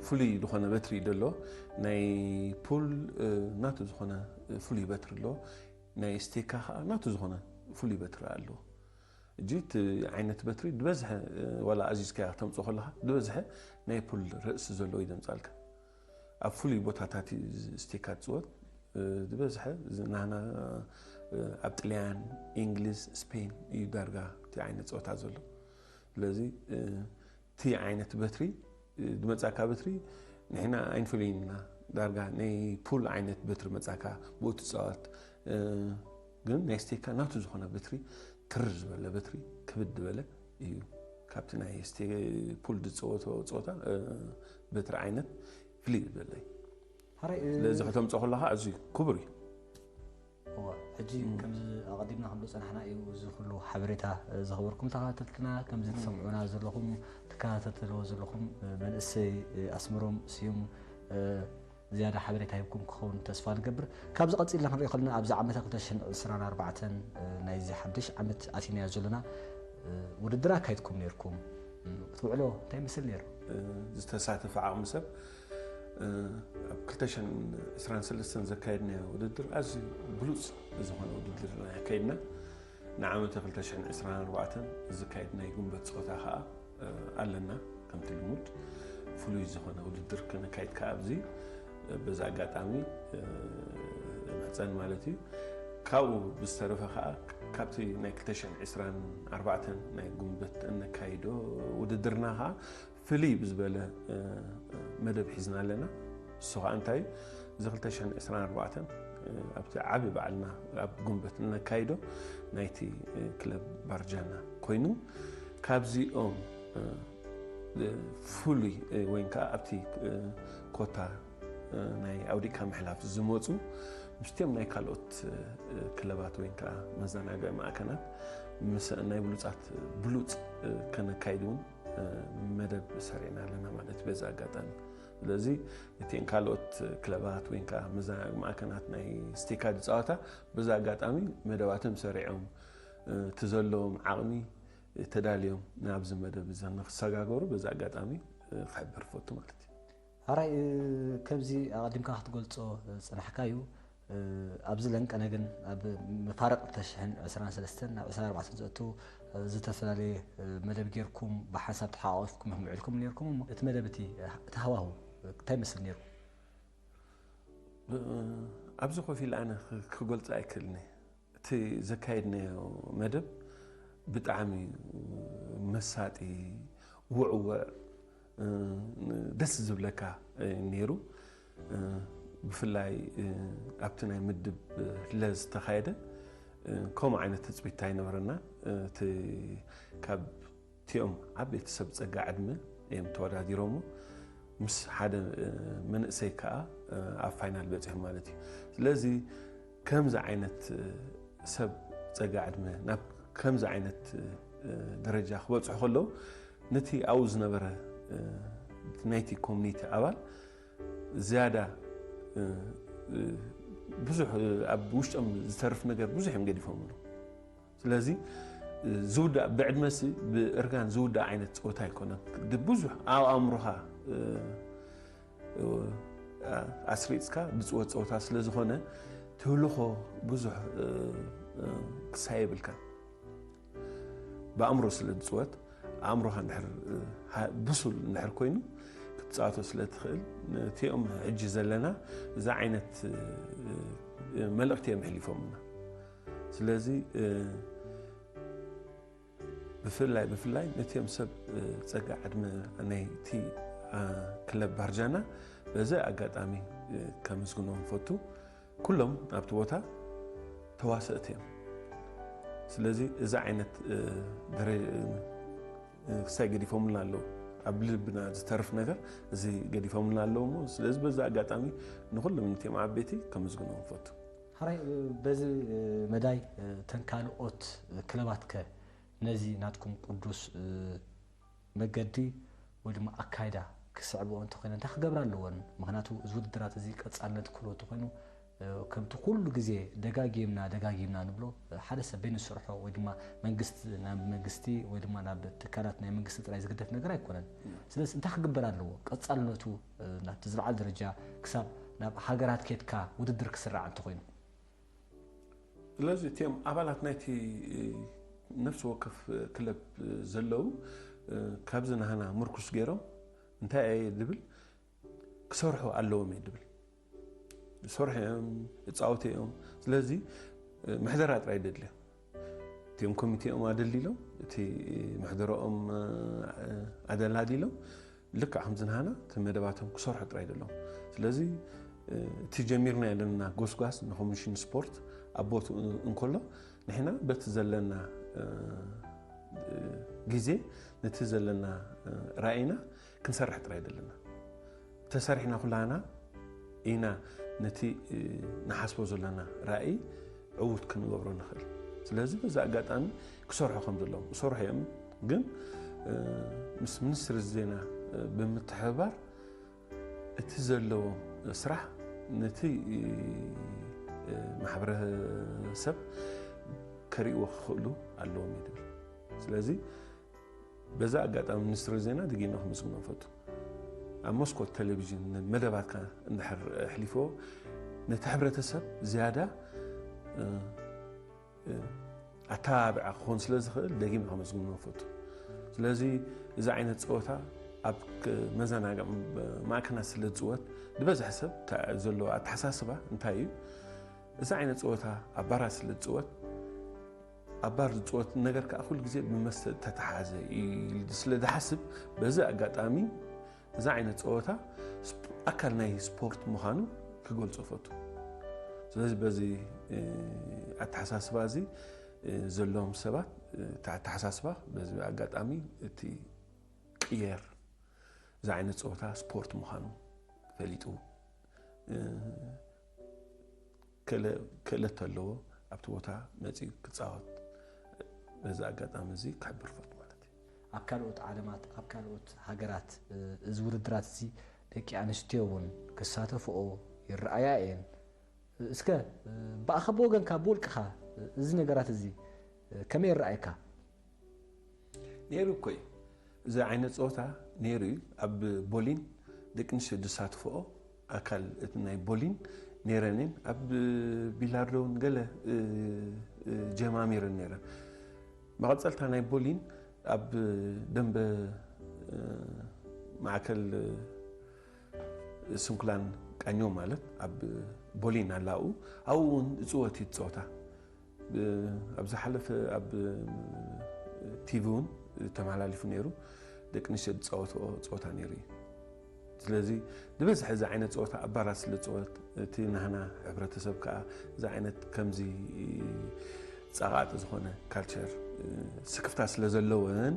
ፍሉይ ዝኾነ በትሪ እዩ ዘሎ። ናይ ፑል ናቱ ዝኾነ ፍሉይ በትሪ ኣለዎ። ናይ ስቴካ ከዓ ናቱ ዝኾነ ፍሉይ በትሪ ኣለዎ። እጂ እቲ ዓይነት በትሪ ዝበዝሐ ዋላ ኣዚዝካያ ክተምፅኦ ከለካ ዝበዝሐ ናይ ፑል ርእሲ ዘለዎ እዩ ዘምፃልካ። ኣብ ፍሉይ ቦታታት እዩ ስቴካ ትፅወት። ዝበዝሐ ናና ኣብ ጥልያን፣ እንግሊዝ፣ ስፔን እዩ ዳርጋ እቲ ዓይነት ፀወታ ዘሎ። ስለዚ እቲ ዓይነት በትሪ ዝመፃካ በትሪ ንሕና ኣይንፈልይን ኢና። ዳርጋ ናይ ፑል ዓይነት በትሪ መፃካ ብኡ ትፃወት። ግን ናይ ስቴካ ናቱ ዝኾነ በትሪ ትርር ዝበለ በትሪ ክብድ ዝበለ እዩ። ካብቲ ናይ ስቴ ፑል ዝፀወቶ ፀወታ በትሪ ዓይነት ፍልይ ዝበለ እዩ። ስለዚ ከተምፅኦ ከለካ ኣዝዩ ክቡር እዩ። እዋ፣ ሕጂ ከምዚ ኣቐዲምና ክንብሎ ጸናሕና እዩ፣ እዚ ኩሉ ሓበሬታ፣ እ፣ ዝኸበርኩም ተኸታተልትና፣ ከምዚ ትሰምዑና ዘለኹም፣ ትከታተልዎ ዘለኹም፣ እ፣ መንእሰይ፣ እ፣ ኣስመሮም ስዩም፣ እ፣ ዝያዳ ሓበሬታ ሂብኩም ክኸውን ተስፋ ንገብር። ካብዚ ቀጺልና ክንሪኦ ከለና፣ ኣብዚ ዓመታ ክልተ ሽሕን ዕስራን ኣርባዕተን፣ እ፣ ናይዚ ሓድሽ ዓመት ኣቲናዮ ዘለና፣ እ፣ ውድድር ኣካይድኩም ነይርኩም። እ፣ እቲ ውዕሎ እንታይ ይመስል ነይሩ? እ፣ ዝተሳተፈ ዓቕሚ ሰብ፣ እ፣ ኣብ ክልተ ሽሕን ዕስራን ሰለስተን ዘካየድናዮ ውድድር ኣዝዩ ብሉጽ ዝኾነ ውድድር ኢና ኣካይድና። ንዓመተ ክልተ ሽሕን ዕስራን ኣርባዕተን ዝካየድ ናይ ጉንበት ጸወታ ከኣ፣ እ፣ ኣለና። ከምቲ ልሙድ ፍሉይ ዝኾነ ውድድር ክነካይድ ከኣ ኣብዚ፣ እ፣ በዚ ኣጋጣሚ፣ እ፣ እምሕጸን ማለት እዩ። ካብኡ ብዝተረፈ ከኣ ካብቲ ናይ ክልተ ሽሕን ዕስራን ኣርባዕተን ናይ ጉንበት እነካይዶ ውድድርና ከኣ ፍልይ ብዝበለ፣ እ፣ መደብ ሒዝና ኣለና። እሱ ከኣ እንታይ እዩ? እዚ ክልተ ሽሕን ዕስራን ኣርባዕተን፣ እ፣ ኣብቲ ዓቢ በዓልና ኣብ ጉንበት እነካይዶ ናይቲ፣ እ፣ ክለብ ባርጃና ኮይኑ፣ ካብዚኦም፣ እ፣ እ፣ ፍሉይ፣ እ፣ ወይ ከኣ ኣብቲ፣ እ፣ ኮታ፣ እ፣ ናይ ኣውዲቕካ ምሕላፍ ዝመጹ፣ ምስቲኦም ናይ ካልኦት፣ እ፣ ክለባት ወይ ከኣ መዘናግዒ ማእከናት ምስ ናይ ብሉጻት ብሉጽ፣ እ፣ ከነካይድ እውን፣ እ፣ መደብ ሰሪዕና ኣለና ማለት እዩ በዚ ኣጋጣሚ። ስለዚ እቲን ካልኦት ክለባት ወይ ከኣ መዘናግዒ ማእከናት ናይ ስቴካዲ ጸወታ በዚ ኣጋጣሚ መደባቶም ሰሪዖም፣ እ፣ እቲ ዘለዎም ዓቕሚ ተዳልዮም ናብዚ መደብ እዚ ንክሰጋገሩ በዚ ኣጋጣሚ፣ እ፣ ክሕብር እፈቱ ማለት እዩ። ሕራይ፣ እ፣ ከምዚ ኣቐዲምካ ክትገልጾ፣ እ፣ ዝጸናሕካ እዩ። እ፣ ኣብዚ ለንቀነ ግን ኣብ መፋርቕ ክልተ ሽሕን ዕስራን ሰለስተን ናብ ዕስራን ኣርባዕተን ዘእቱ፣ እ፣ ዝተፈላለየ፣ እ፣ መደብ ጌርኩም ብሓንሳብ ተሓቋቒፍኩም ኢኹም ውዒልኩም ኔርኩም እሞ እቲ መደብ እቲ፣ እ፣ እቲ ሃዋህው፣ እ፣ እንታይ ይመስል ኔሩ? እ፣ ኣብዚ ኮፍ ኢለ ኣነ ክ-፣ ክገልጾ ኣይክእልን እየ። እቲ ዘካየድናዮ መደብ ብጣዕሚ መሳጢ፣ ውዕውዕ፣ እ፣ ደስ ዝብለካ፣ እ፣ ነይሩ። እ፣ ብፍላይ፣ እ፣ ኣብቲ ናይ ምድብ ለ ዝተኻየደ፣ እ፣ ከምኡ ዓይነት ትጽቢት ኣይነበረና። እ፣ እቲ ካብ እቲኦም ዓበይቲ ሰብ ጸጋ ዕድመ እዮም ተወዳዲሮሞ። ምስ ሓደ፣ እ፣ መንእሰይ ከኣ፣ እ፣ ኣብ ፋይናል በጺሖም ማለት እዩ። ስለዚ ከምዚ ዓይነት፣ እ፣ ሰብ ጸጋ ዕድመ ናብ ከምዚ ዓይነት፣ እ፣ ደረጃ ክበጽሑ ከለዉ፣ ነቲ ኣብኡ ዝነበረ፣ እ፣ ናይቲ ኮሚኒቲ ኣባል ዝያዳ፣ እ፣ እ፣ ብዙሕ፣ እ፣ ኣብ ውሽጦም ዝተርፍ ነገር ብዙሕ እዮም ገዲፎምሉ። ስለዚ፣ እ፣ ዝውዳእ ብዕድመሲ ብእርጋን ዝውዳእ ዓይነት ጸወታ ኣይኮነን። ድ-፣ ብዙሕ ኣብ ኣእምሮኻ፣ እ፣ እ፣ ኣ-፣ ኣስሪጽካ ዝጽወት ጸወታ ስለ ዝኾነ፣ ትህልኾ ብዙሕ፣ እ፣ እ፣ ክሳየ የብልካን። ብኣእምሮ ስለ ዝጽወት፣ ኣእምሮኻ እንድሕር፣ እ፣ ሃ-፣ ብሱል እንድሕር ኮይኑ፣ ክትጻወቶ ስለ ትኽእል፣ ነቲኦም ሕጂ ዘለና እዚ ዓይነት፣ እ፣ እ፣ መልእኽቲ እዮም ኣሕሊፎምና። ስለዚ፣ እ፣ ብፍላይ፣ ብፍላይ ነቲኦም ሰብ፣ እ፣ ጸጋ ዕድመ ናይቲ፣ እ፣ ክለብ ባርጃና በዚ ኣጋጣሚ፣ እ፣ ከመስግኖም ፈቱ። ኩሎም ኣብቲ ቦታ ተዋሰእቲ እዮም። ስለዚ እዚ ዓይነት፣ እ፣ ደረ-፣ እ፣ ክሳይ ገዲፎምልና ኣለዉ። ኣብ ልብና ዝተርፍ ነገር እዚ ገዲፎምልና ኣለዉ እሞ፣ ስለዚ በዚ ኣጋጣሚ ንኹሎም ነቲኦም ዓበይቲ ከመስግኖም ፈቱ። ሕራይ፣ እ፣ በዚ፣ እ፣ መዳይ፣ እ፣ እተን ካልኦት ክለባት ከ ነዚ ናትኩም ቅዱስ፣ እ፣ መገዲ ወይ ድማ ኣካይዳ ክስዕብኦ እንተኾይነ እንታይ ክገብራ ኣለወን? ምኽንያቱ እዚ ውድድራት እዚ ቀጻልነት ክህልዎ እንተኾይኑ፣ እ፣ ከምቲ ኩሉ ግዜ ደጋጊምና፣ ደጋጊምና ንብሎ፣ እ፣ ሓደ ሰብ በይኑ ዝሰርሖ ወይ ድማ መንግስቲ ናብ መንግስቲ ወይ ድማ ናብ ትካላት ናይ መንግስቲ ጥራይ ዝግደፍ ነገር ኣይኮነን። ስለዚ እንታይ ክግበር ኣለዎ? ቀጻልነቱ፣ እ፣ ናብቲ ዝለዓለ ደረጃ ክሳብ ናብ ሃገራት ኬድካ ውድድር ክስራዕ እንተኾይኑ? ስለዚ እቲኦም ኣባላት ናይቲ ነፍሲ ወከፍ ክለብ ዘለዉ፣ እ፣ ካብዚ ናህና ምርኩስ ገይሮም እንታይ እየ ድብል ክሰርሑ ኣለዎም እየ ድብል። ዝሰርሑ እዮም፣ ይጻወቱ እዮም። ስለዚ፣ እ፣ ምሕደራ ጥራይ ደድልዮም። እቲኦም ኮሚቴኦም ኣደልዲሎም፣ እቲ ምሕደረኦም፣ እ፣ ኣደላዲሎም፣ ልክዕ ከምዚ ናህና እቲ መደባቶም ክሰርሑ ጥራይ ደሎም። ስለዚ፣ እ፣ እቲ ጀሚርና ዘለና ጎስጓስ ንኮሚሽን ስፖርት ኣብ ቦትኡ እንከሎ፣ ንሕና በቲ ዘለና፣ እ፣ እ፣ ግዜ ነቲ ዘለና፣ እ፣ ራእይና ክንሰርሕ ጥራይ ደለና። ተሰሪሕና ኩላና ኢና ነቲ፣ እ፣ ንሓስቦ ዘለና ራእይ ዕዉት ክንገብሮ ንኽእል። ስለዚ በዚ ኣጋጣሚ ክሰርሑ ከም ዘለዎም ይሰርሑ እዮም። ግን ምስ ሚኒስትሪ ዜና ብምትሕብባር እቲ ዘለዎም ስራሕ ነቲ ማሕበረሰብ ከርእይዎ ክኽእሉ ኣለዎም እዩ ዝብል። ስለዚ በዛ ኣጋጣሚ ሚኒስትሪ ዜና ደጊምና ክምስግኖ ንፈቱ። ኣብ መስኮት ቴሌቪዥን መደባትካ እንድሕር ኣሕሊፍዎ ነቲ ሕብረተሰብ ዝያዳ ኣተባባዒ ክኾን ስለ ዝኽእል ደጊምና ከመስግኖ ንፈቱ። ስለዚ እዚ ዓይነት ፀወታ ኣብ መዘናግዒ ማእከላት ስለ ዝፅወት ዝበዝሐ ሰብ ዘሎ ኣተሓሳስባ እንታይ እዩ? እዚ ዓይነት ፀወታ ኣብ ባራት ስለ ዝፅወት ኣብ ባር ዝፅወት ነገር ከዓ ኩሉ ግዜ ብመስተ ተተሓዘ ኢሉ ስለ ዝሓስብ በዚ ኣጋጣሚ እዚ ዓይነት ፀወታ ኣካል ናይ ስፖርት ምዃኑ ክገልፆ ፈቱ። ስለዚ በዚ ኣተሓሳስባ እዚ ዘለዎም ሰባት እቲ ኣተሓሳስባ በዚ ኣጋጣሚ እቲ ቅየር እዚ ዓይነት ፀወታ ስፖርት ምዃኑ ፈሊጡ ክእለት ተለዎ ኣብቲ ቦታ መፂኡ ክፃወት በዚ ኣጋጣሚ እዚ ክሕብር ፈቱ ማለት እዩ። ኣብ ካልኦት ዓለማት ኣብ ካልኦት ሃገራት እዚ ውድድራት እዚ ደቂ ኣንስትዮ እውን ክሳተፍኦ ይረኣያ እየን። እስከ ብኣኻ ብወገንካ ብውልቅኻ እዚ ነገራት እዚ ከመይ ይረኣየካ? ነይሩ እኮ እዩ እዚ ዓይነት ፀወታ ነይሩ እዩ። ኣብ ቦሊን ደቂ ኣንስትዮ ዝሳትፍኦ ኣካል እቲ ናይ ቦሊን ነይረን እየን። ኣብ ቢላርዶ እውን ገለ ጀማሚረን ነይረን። መቐፀልታ ናይ ቦሊን ኣብ ደንበ ማእከል ስንኩላን ቃኘው ማለት ኣብ ቦሊን ኣላኡ ኣብኡ እውን እፅወት እዩ ዝፀወታ። ኣብ ዝሓለፈ ኣብ ቲቪ እውን ተመሓላሊፉ ነይሩ። ደቂ ኣንስትዮ ዝፃወትኦ ፀወታ ነይሩ እዩ። ስለዚ ዝበዝሐ እዚ ዓይነት ፀወታ ኣብ ባራት ስለ ዝፅወት እቲ ናህና ሕብረተሰብ ከዓ እዚ ዓይነት ከምዚ ፃቓጢ ዝኾነ ካልቸር ስክፍታ ስለ ዘለወን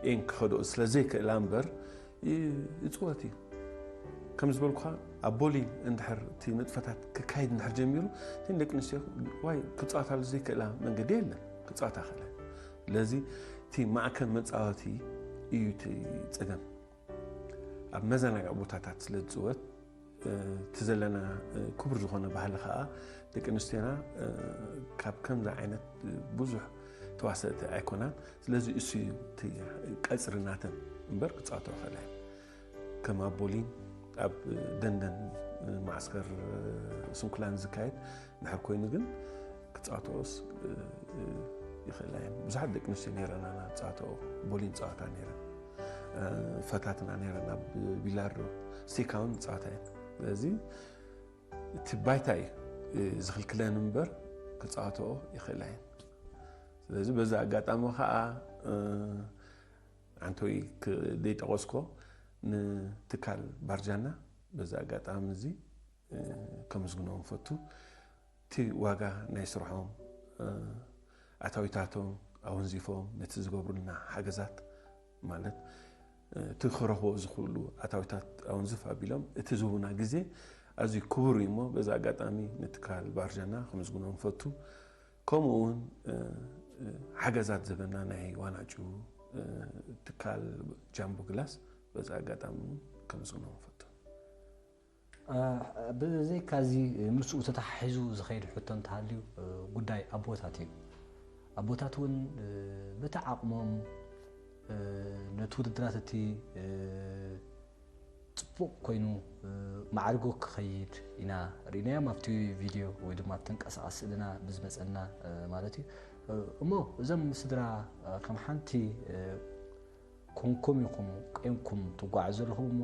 እየን ክኸድኦ ስለ ዘይክእላ እምበር ይፅወት እዩ። ከም ዝበልኩኻ ኣብ ቦሊን እንድሕር እቲ ንጥፈታት ክካይድ እንድሕር ጀሚሩ እተን ደቂ ኣንስትዮ ዋይ ክፃወታሉ ዘይክእላ መንገዲ የለን፣ ክፃወታ ክእላ። ስለዚ እቲ ማእከል መፃወቲ እዩ እቲ ፀገም። ኣብ መዘናግዒ ቦታታት ስለ ዝፅወት እቲ ዘለና ክቡር ዝኾነ ባህሊ ከዓ ደቂ ኣንስትዮና ካብ ከምዚ ዓይነት ብዙሕ ተዋሰእቲ ኣይኮናን። ስለዚ እሱ እዩ እቲ ቀፅሪ ናተን እምበር ክፃወቶ ይኽእላ እየን። ከም ኣብ ቦሊን ኣብ ደንደን ማዕስከር ስንኩላን ዝካየድ እንድሕር ኮይኑ ግን ክፃወትኦስ ይኽእላ እየን። ብዙሓት ደቂ ኣንስትዮ ነይረናና ዝፃወትኦ ቦሊን ፀዋታ ነይረን። ፈታትና ነይረን ኣብ ቢላርዶ ስቴካ እውን ይፃወታ እየን። ስለዚ እቲ ባይታ እዩ ዝኽልክለን እምበር ክፃወትኦ ይኽእላ እየን። ስለዚ በዚ ኣጋጣሚ ከዓ ዓንተወይ ዘይጠቐስኮ ንትካል ባርጃና በዚ ኣጋጣሚ እዚ ከመስግኖም ፈቱ። እቲ ዋጋ ናይ ስርሖም ኣታዊታቶም ኣወንዚፎም ነቲ ዝገብሩልና ሓገዛት ማለት እቲ ክረኽቦ ዝኽእሉ ኣታዊታት ኣወንዝፍ ኣቢሎም እቲ ዝህቡና ግዜ ኣዝዩ ክቡር እዩ እሞ በዚ ኣጋጣሚ ንትካል ባርጃና ከመስግኖም ፈቱ። ከምኡ እውን ሓገዛት ዘበና ናይ ዋናጩ ትካል ጃምቦ ግላስ በዚ ኣጋጣሚ እውን ከመስግኖም ፈቱ። ብዘይካ እዚ ምስኡ ተተሓሒዙ ዝኸይድ ሕቶ እንተሃልዩ ጉዳይ ኣቦታት እዩ። ኣቦታት እውን በቲ ዓቕሞም ነቲ ውድድራት እቲ ፅቡቕ ኮይኑ ማዕሪጎ ክኸይድ ኢና ርኢናዮም ኣብቲ ቪድዮ ወይ ድማ ኣብ ተንቀሳቐሲ ስእልና ብዝመፀና ማለት እዩ። እሞ እዞም ስድራ ከም ሓንቲ ኮንኩም ኢኹም ቀንኩም ትጓዓዙ ዘለኹም እሞ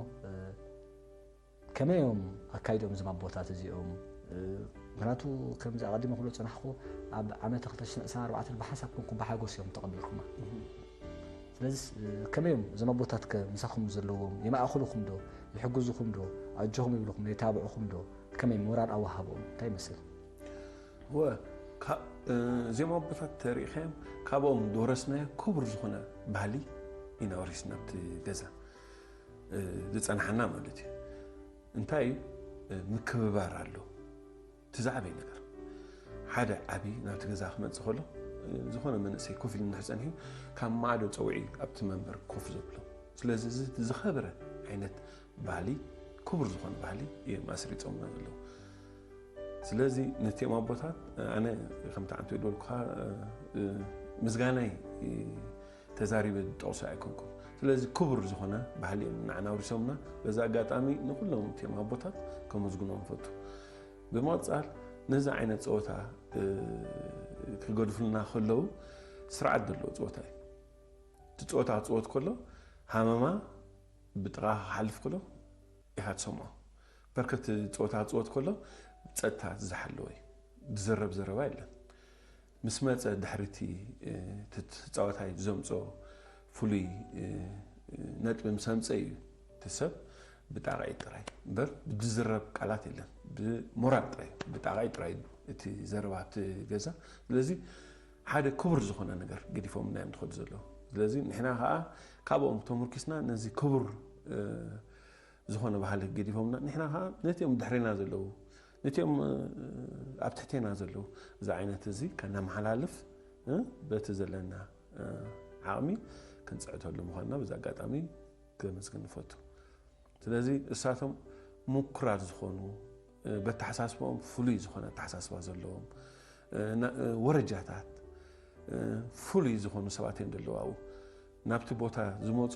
ከመይ እዮም ኣካይዶም እዞም ኣቦታት እዚኦም? ምክንያቱ ከምዚ ኣቐዲመ ክብሎ ዝፀናሕኩ ኣብ ዓመተ ክልተ ሽሕን ዕስራን ኣርባዕተን ብሓንሳብ ኮንኩም ብሓጎስ እዮም ተቐቢልኩማ። ስለዚ ከመይ እዮም እዞም ኣቦታት ከ ምሳኹም ዘለዎም የማእኽሉኹም ዶ ይሕግዙኹም ዶ ኣጆኹም ይብሉኹም ዶ ይታብዕኹም ዶ ከመይ ሞራል ኣወሃህቦም እንታይ ይመስል? ወ እዚኦም ኣቦታት ተሪእኻዮም ካብኦም ዝወረስናዮ ክቡር ዝኾነ ባህሊ ኢና ወሪስና ኣብቲ ገዛ ዝፀናሓና ማለት እዩ። እንታይ እዩ ምክብባር ኣሎ እቲ ዝዓበየ ነገር። ሓደ ዓቢ ናብቲ ገዛ ክመጽእ ከሎ፣ ዝኾነ መንእሰይ ኮፍ ኢሉ እንድሕር ጸኒሑ፣ ካብ ማዕዶ ጸዊዑ ኣብቲ መንበር ኮፍ ዘብሎ። ስለዚ እዚ ዝኸበረ ዓይነት ባህሊ፣ ክቡር ዝኾነ ባህሊ እዮም ኣስሪጾምና ዘለዉ። ስለዚ ነቲኦም ኣቦታት ኣነ ከምቲ ዓንቶ ዝበልኩኻ፣ እ፣ እ፣ ምስጋናይ፣ እ፣ ተዛሪበ ዝጠቕሶ ኣይኮንኩን። ስለዚ ክቡር ዝኾነ ባህሊ እዮም ንዓና ኣውሪሶምና። በዚ ኣጋጣሚ ንኩሎም እቲኦም ኣቦታት ከመስግኖም እፈቱ። ብምቕጻል ነዚ ዓይነት ጸወታ፣ እ፣ ክገድፉልና ከለዉ ስርዓት ዘለዎ ጸወታ እዩ። እቲ ጸወታ ክጽወት ከሎ ሃመማ ብጥቓ ክሓልፍ ከሎ ኢኻ ትሰምዖ። በርከት ጸወታ ክጽወት ከሎ ጸጥታ ዝሓለወ እዩ። ዝዘረብ ዘረባ የለን። ምስ መጸ ድሕሪ እቲ፣ እ፣ እቲ ተጻዋታይ ዘምጾ ፍሉይ፣ እ፣ እ፣ ነጥቢ ምስ ኣምጸ እዩ እቲ ሰብ ብጣቕዒት ጥራይ እምበር ብዝዝረብ ቃላት የለን። ብሞራል ጥራይ፣ ብጣቕዒት ጥራይ እቲ ዘረባ ኣብቲ ገዛ። ስለዚ ሓደ ክቡር ዝኾነ ነገር ገዲፎምና እዮም ዝኸዱ ዘለዉ። ስለዚ ንሕና ከኣ ካብኦም ተመርኪስና ነዚ ክቡር፣ እ፣ ዝኾነ ባህሊ ገዲፎምና፣ ንሕና ከኣ ነቲኦም ድሕሬና ዘለዉ፣ ነቲኦም፣ እ፣ ኣብ ትሕቴና ዘለዉ፣ እዚ ዓይነት እዚ ከነመሓላልፍ፣ እ፣ በቲ ዘለና፣ እ፣ ዓቕሚ ክንጽዕተሉ ምዃንና በዚ ኣጋጣሚ ከመስግን ንፈቱ። ስለዚ እሳቶም ምኩራት ዝኾኑ፣ እ፣ በተሓሳስባኦም ፍሉይ ዝኾነ ኣተሓሳስባ ዘለዎም፣ እ፣ ና-፣ እ፣ ወረጃታት፣ እ፣ ፍሉይ ዝኾኑ ሰባት እዮም ዘለዉ ኣብኡ። ናብቲ ቦታ ዝመጹ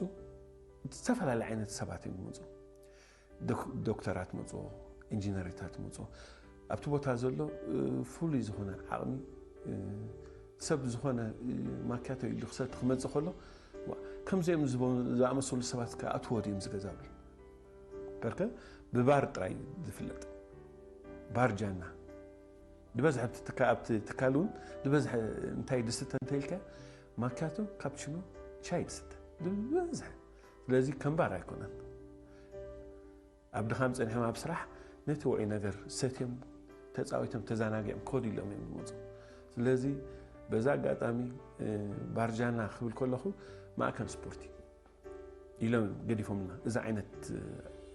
ዝተፈላለዩ ዓይነት ሰባት እዮም ዝመጹ። ዶክ-፣ ዶክተራት መጽኦ፣ ኢንጂነሪታት መጽኦ። ኣብቲ ቦታ ዘሎ፣ እ፣ ፍሉይ ዝኾነ ዓቕሚ፣ እ፣ ሰብ ዝኾነ፣ እ፣ ማክያቶ ኢሉ ክሰቲ ክመጽእ ከሎ፣ ዋ፣ ከምዚኦም ዝበ-፣ ዝኣመሰሉ ሰባት ከኣ ኣትዎ ድዮም ዝገዛ ብል። በርከ ብባር ጥራይ ዝፍለጥ። ባር ጃና። ዝበዝሐ ኣብቲ ትካ-፣ ኣብቲ ትካል እውን ዝበዝሐ እንታይ ድስተ እንተ ኢልካ፣ ማክያቶ፣ ካፕቺኖ፣ ሻይ ድስተ። ዝበዝሐ። ስለዚ ከም ባር ኣይኮነን። ኣብ ድኻም ጸኒሖም ኣብ ስራሕ ነቲ ውዑይ ነገር ሰትዮም፣ ተጻዊቶም፣ ተዘናጊዖም ክኸዱ ኢሎም እዮም ዝመጹ። ስለዚ በዛ ኣጋጣሚ፣ እ፣ ባርጃና ክብል ከለኹ ማእከል ስፖርት እዩ ኢሎም እዮም ገዲፎምና። እዚ ዓይነት፣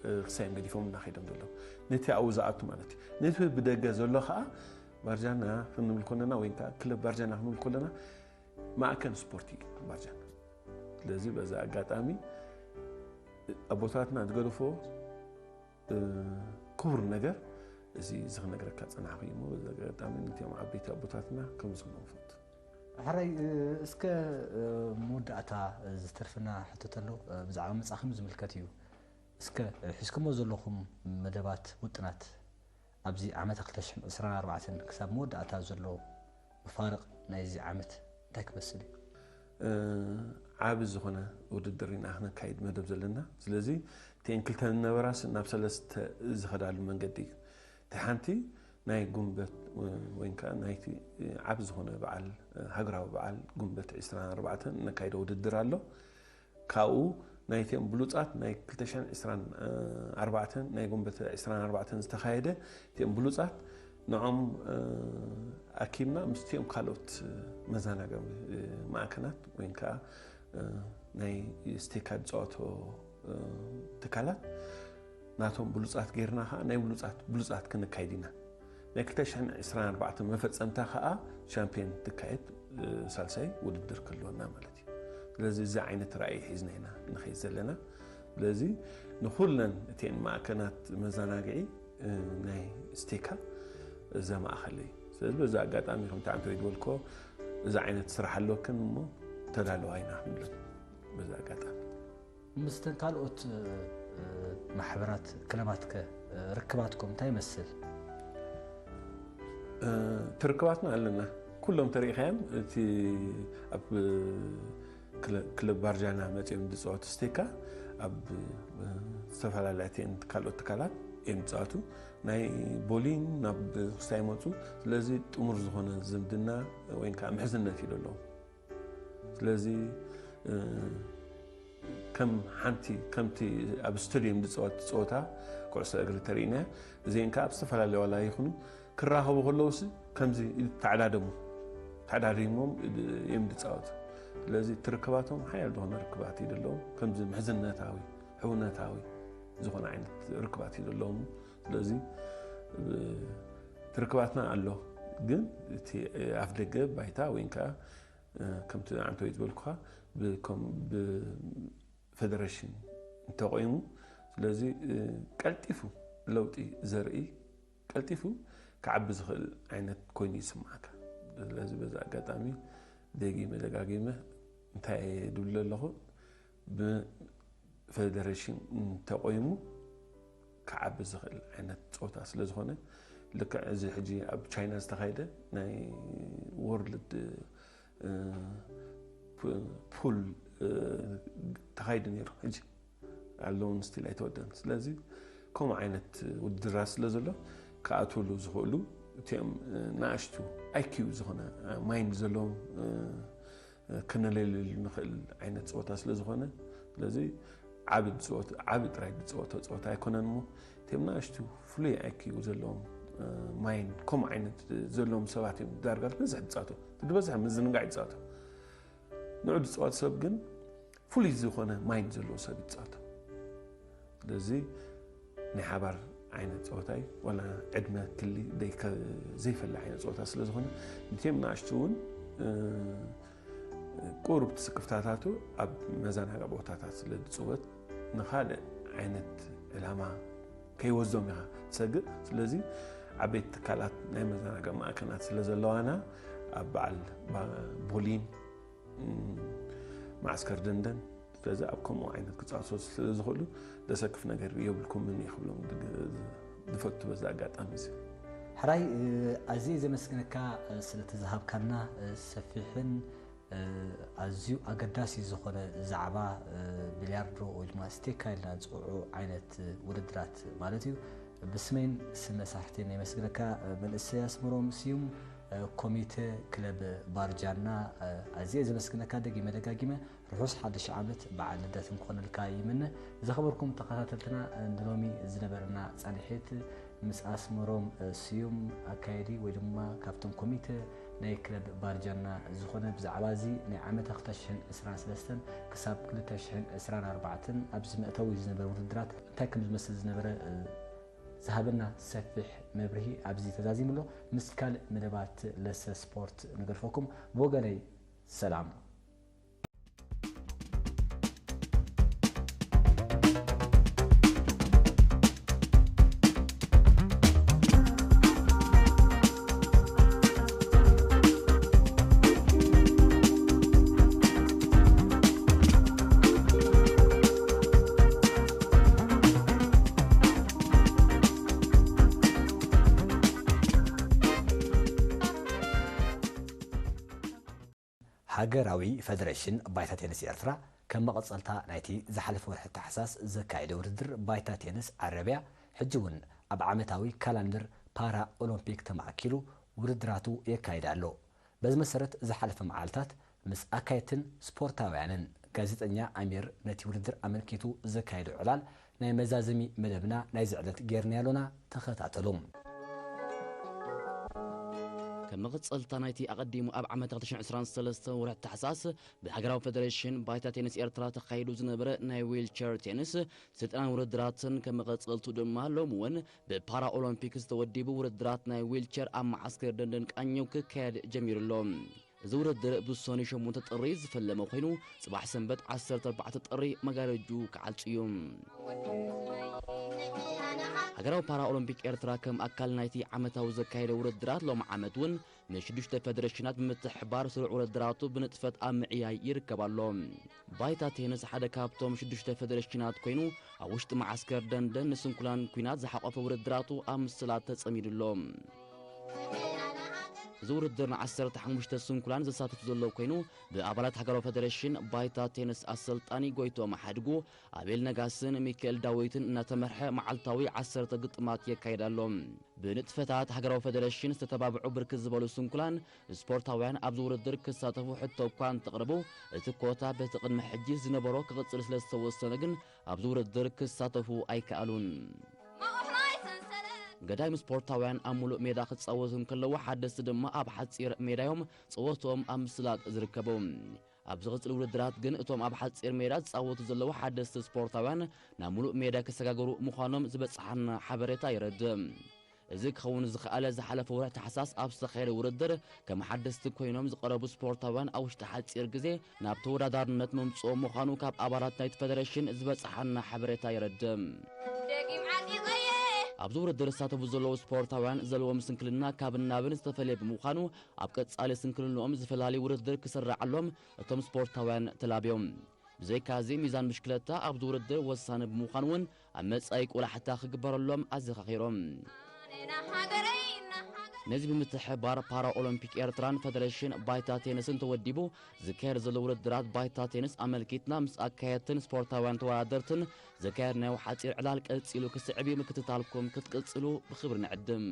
እ፣ ክሳዮም ገዲፎምና ከይዶም ዘለዉ። ነቲ ኣብኡ ዝኣቱ ማለት እዩ። ነቲ ብደገ ዘሎ ኸኣ ባርጃና ክንብል ከለና ወይ ከኣ ክለብ ባርጃና ክንብል ከለና ማእከል ስፖርት እዩ ባርጃና። ስለዚ በዚ ኣጋጣሚ ኣቦታትና ዝገደፎ፣ እ፣ ክቡር ነገር እዚ፣ እዚ ክነግረካ ጸናሕኩ እሞ፣ በዚ ኣጋጣሚ ነቲኦም ዓበይቲ ኣቦታትና ከመስግኖም እፈቱ። ሕራይ፣ እ፣ እስከ፣ እ፣ መወዳእታ፣ እ፣ ዝተርፍና ሕቶ ተሎ፣ እ፣ ብዛዕባ መጻእኹም ዝምልከት እዩ። እስከ፣ እ፣ ሒዝኩሞ ዘለኹም መደባት፣ ውጥናት፣ ኣብዚ ዓመት ክልተ ሽሕን ዕስራን ኣርባዕተን ክሳብ መወዳእታ ዘሎ መፋርቕ ናይዚ ዓመት እንታይ ክመስል እዩ? እ፣ ዓቢ ዝኾነ ውድድር ኢና ክነካይድ መደብ ዘለና። ስለዚ እተን ክልተ ዝነበራስ ናብ ሰለስተ ዝኸዳሉ መንገዲ እዩ። እቲ ሓንቲ ናይ ጉንበት፣ እ፣ ወይ ከዓ ናይቲ፣ እ፣ ዓቢ ዝኾነ በዓል፣ እ፣ ሃገራዊ በዓል ጉንበት ዕስራን ኣርባዕተን ነካይዶ ውድድር ኣሎ። ካብኡ ናይቶም ብሉጻት ናይ ክልተ ሽሕን ዕስራን ኣርባዕተን ናይ ጉንበት ዕስራን ኣርባዕተን ዝተኻየደ፣ እቲኦም ብሉጻት ንዖም፣ እ፣ ኣኪብና ምስቲኦም ካልኦት መዘናግዒ፣ እ፣ ማእከናት ወይ ከዓ፣ እ፣ ናይ ስቴካ ዝጻወቶ፣ እ፣ ትካላት ናቶም ብሉጻት ጌርና ኸዓ ናይ ብሉጻት ብሉጻት ክንካይድ ኢና። ናይ ክልተ ሽሕን ዕስራን ኣርባዕተን መፈጸምታ ኸዓ ሻምፒዮን ትካየድ፣ እ፣ ሳልሳይ ውድድር ክህልወና ማለት እዩ። ስለዚ እዚ ዓይነት ራእይ ሒዝና ኢና ንኸይድ ዘለና። ስለዚ ንኹለን እተን ማእከናት መዘናግዒ፣ እ፣ ናይ ስቴካ ዘማእኸለ እዩ። ስለዚ በዚ ኣጋጣሚ ከምቲ ዓንተወይ ዝበልኮ እዚ ዓይነት ስራሕ ኣለወክን እሞ ተዳለዋ ኢና ክንብለን በዚ ኣጋጣሚ። ምስተን ካልኦት፣ እ፣ እ፣ ማሕበራት፣ ክለባትከ፣ እ፣ ርክባትኩም እንታይ ይመስል? እ፣ ትርክባትና ኣለና። ኩሎም ተሪኢኻዮም፣ እቲ ኣብ ክለ-፣ ክለብ ባርጃና መጺኦም ዝጻወቱ ስቴካ፣ ኣብ፣ እ፣ ዝተፈላለያ እተን ካልኦት ትካላት እዮም ዝጻወቱ። ናይ ቦሊን ናብ ክስታይ ይመጹ። ስለዚ ጥሙር ዝኾነ ዝምድና ወይ ከዓ ምሕዝነት እዩ ዘለዎም። ስለዚ፣ እ፣ ከም ሓንቲ፣ ከምቲ ኣብ ስቱድዮም ዝጸወት ጸወታ ኩዕሶ እግሪ ተርእይና፣ እዚአን ከኣ ኣብ ዝተፈላለየ ዋላ ይኹኑ ክራኸቡ ከለውሲ ከምዚ ይተዓዳደሙ፣ ተዓዳዲሞም እዮም ዝጻወቱ። ስለዚ ትርክባቶም ሓያል ዝኾነ ርክባት እዩ ዘለዎም። ከምዚ ምሕዝነታዊ፣ ሕውነታዊ ዝኾነ ዓይነት ርክባት እዩ ዘለዎም። ስለዚ፣ እ፣ ትርክባትና ኣሎ። ግን እቲ ኣፍ ደገ ባይታ ወይ ከዓ ከምቲ ኣንተ ዝበልኩኻ ብፈደረሽን እንተቆይሙ፣ ስለዚ ቀልጢፉ ለውጢ ዘርኢ ቀልጢፉ ክዓቢ ዝኽእል ዓይነት ኮይኑ ይስምዓካ። ስለዚ በዚ ኣጋጣሚ ደጊመ ደጋጊመ እንታይ ድብል ኣለኹ፣ ብፈደረሽን እንተቆይሙ ክዓቢ ዝኽእል ዓይነት ፀወታ ስለዝኾነ፣ ልክዕ እዚ ሕጂ ኣብ ቻይና ዝተኻየደ ናይ ወርልድ ፑል ተኻይዱ ነይሩ። ሕጂ ኣለውን ስቲል ኣይተወደን። ስለዚ ከምኡ ዓይነት ውድድራት ስለ ዘሎ ክኣትውሉ ዝኽእሉ እቲኦም ንኣሽቱ ኣይኪዩ ዝኾነ ማይንድ ዘለዎም ክነለልየሉ ንኽእል ዓይነት ፀወታ ስለ ዝኾነ፣ ስለዚ ዓቢ ዝፀወት ዓቢ ጥራይ ዝፀወቶ ፀወታ ኣይኮነን እሞ፣ እቶም ንኣሽቱ ፍሉይ ኣይኪዩ ዘለዎም ማይንድ ከምኡ ዓይነት ዘለዎም ሰባት እዮም ዳርጋ ዝበዝሕ ዝፃወቶ። እቲ ዝበዝሕ ምዝንጋዕ ይፃወቶ። ንዑ ዝፃወት ሰብ ግን ፍሉይ ዝኾነ ማይንድ ዘለዎ ሰብ ይፃወቶ። ስለዚ ናይ ሓባር ዓይነት ፀወታ እዩ። ዋላ ዕድመ ክሊ ዘይፈሊ ዓይነት ፀወታ ስለ ዝኾነ፣ ንቲም ንኣሽቱ እውን ቁሩብ ስክፍታታቱ ኣብ መዘናግዒ ቦታታት ስለ ዝፅወት፣ ንኻልእ ዓይነት ዕላማ ከይወስዶም ኢኻ ትሰግእ። ስለዚ ዓበይቲ ትካላት ናይ መዘናግዒ ማእከላት ስለ ዘለዋና፣ ኣብ በዓል ቦሊን፣ ማዕስከር ደንደን፣ ስለዚ ኣብ ከምኡ ዓይነት ክጻወቱ ስለ ዝኽእሉ ዘሰክፍ ነገር የብልኩምን እየ ክብሎም ዝፈቱ በዚ ኣጋጣሚ እዚ። ሕራይ፣ ኣዝየ ዘመስግነካ ስለቲ ዝሃብካና ሰፊሕን ኣዝዩ ኣገዳሲ ዝኾነ ዛዕባ ቢልያርዶ ወይ ድማ ስቴካ ኢልና ንፅውዑ ዓይነት ውድድራት ማለት እዩ። ብስመይን ስም መሳርሕተይን የመስግነካ። መንእሰይ ኣስመሮም ስዩም፣ ኮሚተ ክለብ ባርጃና፣ ኣዝየ ዘመስግነካ ደጊመ ደጋጊመ። ርሑስ ሓድሽ ዓመት በዓል ልደት እንኮነልካ ይምነ። ዝኸበርኩም ተኸታተልትና፣ ንሎሚ ዝነበረና ጻንሒት ምስ ኣስመሮም ስዩም ኣካየዲ ወይ ድማ ካብቶም ኮሚተ ናይ ክለብ ባርጃና ዝኾነ ብዛዕባ እዚ ናይ ዓመተ ክልተ ሽሕን ዕስራን ሰለስተን ክሳብ ክልተ ሽሕን ዕስራን ኣርባዕተን ኣብዚ መእተዊ ዝነበረ ውድድራት እንታይ ከም ዝመስል ዝነበረ ዝሃበና ሰፊሕ መብርሂ ኣብዚ ተዛዚሙ ኣሎ። ምስ ካልእ መደባት ለሰ ስፖርት ንገድፈኩም። ብወገነይ ሰላም። ሃገራዊ ፈደረሽን ባይታ ቴንስ ኤርትራ፣ ከም መቐጸልታ ናይቲ ዝሓለፈ ወርሒ ታሕሳስ ዘካየደ ውድድር ባይታ ቴንስ ዓረብያ፣ ሕጂ እውን ኣብ ዓመታዊ ካላንደር ፓራ ኦሎምፒክ ተማእኪሉ ውድድራቱ የካይድ ኣሎ። በዚ መሰረት፣ ዝሓለፈ መዓልታት ምስ ኣካየድትን ስፖርታውያንን ጋዜጠኛ ኣሚር ነቲ ውድድር ኣመልኪቱ ዘካየዶ ዕላል ናይ መዛዘሚ መደብና ናይዚ ዕለት ጌርናዮ ኣሎና። ተኸታተሉ። ከም መቐጸልታ ናይቲ ኣቐዲሙ ኣብ ዓመት ክልተ ሽሕን ዕስራን ሰለስተን ወርሒ ታሕሳስ ብሃገራዊ ፈደረሽን ባይታ ቴንስ ኤርትራ ተኻይዱ ዝነበረ ናይ ዊልቸር ቴንስ ስልጠናን ውድድራትን ከም መቐጸልቱ ድማ ሎሚ እውን ብፓራ ኦሎምፒክ ዝተወዲቡ ውድድራት ናይ ዊልቸር ኣብ መዓስከር ደንደን ቃኘው ክካየድ ጀሚሩ ኣሎ። እዚ ውድድር ብሰኑይ ሸሞንተ ጥሪ ዝፈለመ ኮይኑ፣ ጽባሕ ሰንበት ዓሰርተ ኣርባዕተ ጥሪ መጋረጅኡ ክዓጹ እዩ። ሃገራዊ ፓራ ኦሎምፒክ ኤርትራ ከም ኣካል ናይቲ ዓመታዊ ዘካየደ ውድድራት ሎሚ ዓመት እውን ንሽዱሽተ ፈደረሽናት ብምትሕብባር ስሩዕ ውድድራቱ ብንጥፈት ኣብ ምዕያይ ይርከብ ኣሎ። ባይታ ቴንስ ሓደ ካብቶም ሽዱሽተ ፈደረሽናት ኮይኑ፣ ኣብ ውሽጢ መዓስከር ደንደን ንስንኩላን ኲናት ዝሓቖፈ ውድድራቱ ኣብ ምስላጥ ተጸሚዱ ኣሎ። እዚ ውድድር ንዓሰርተ ሓሙሽተ ስንኩላን ዘሳትፍ ዘሎ ኮይኑ፣ ብኣባላት ሃገራዊ ፈደረሽን ባይታ ቴንስ ኣሰልጣኒ ጎይቶም ሓድጉ፣ ኣቤል ነጋስን ሚካኤል ዳዊትን እናተመርሐ መዓልታዊ ዓሰርተ ግጥማት የካይድ ኣሎ። ብንጥፈታት ሃገራዊ ፈደረሽን ዝተተባብዑ ብርክት ዝበሉ ስንኩላን ስፖርታውያን ኣብዚ ውድድር ክሳተፉ ሕቶ እኳ እንተቕረቡ፣ እቲ ኮታ በቲ ቅድሚ ሕጂ ዝነበሮ ክቕጽል ስለ ዝተወሰነ ግን ኣብዚ ውድድር ክሳተፉ ኣይከኣሉን። ገዳይም ስፖርታውያን ኣብ ሙሉእ ሜዳ ክጻወቱ እንከለዉ፣ ሓደስቲ ድማ ኣብ ሓጺር ሜዳ እዮም ጸወትኦም ኣብ ምስላጥ ዝርከቡ። ኣብ ዝቕጽል ውድድራት ግን እቶም ኣብ ሓጺር ሜዳ ዝጻወቱ ዘለዉ ሓደስቲ ስፖርታውያን ናብ ሙሉእ ሜዳ ክሰጋገሩ ምዃኖም ዝበጽሓና ሓበሬታ የረድእ። እዚ ክኸውን ዝኸኣለ ዝሓለፈ ወርሒ ታሕሳስ ኣብ ዝተኻየደ ውድድር ከም ሓደስቲ ኮይኖም ዝቐረቡ ስፖርታውያን ኣብ ውሽጢ ሓፂር ግዜ ናብ ተወዳዳርነት ምምፅኦም ምዃኑ ካብ ኣባላት ናይቲ ፌደሬሽን ዝበፅሓና ሓበሬታ የረድእ። ኣብዚ ውድድር ዝሳተፉ ዘለዉ ስፖርታውያን ዘለዎም ስንክልና ካብን ናብን ዝተፈለየ ብምዃኑ ኣብ ቀፃሊ ስንክልንኦም ዝፈላሊ ውድድር ክስረዓሎም እቶም ስፖርታውያን ተላብዮም። ብዘይካዚ ሚዛን ብሽክለታ ኣብዚ ውድድር ወሳኒ ብምዃኑ እውን ኣብ መጻኢ ቆላሕታ ክግበረሎም ኣዘኻኺሮም። ነዚ ብምትሕብባር ፓራ ኦሎምፒክ ኤርትራን ፈደሬሽን ባይታ ቴኒስን ተወዲቡ ዝካየድ ዘሎ ውድድራት ባይታ ቴኒስ ኣመልኪትና ምስ ኣካየድትን ስፖርታውያን ተወዳደርትን ዘካየድናዮ ሓጺር ዕላል ቀጺሉ ክስዕብ እዩ። ምክትታልኩም ክትቅጽሉ ብኽብሪ ንዕድም።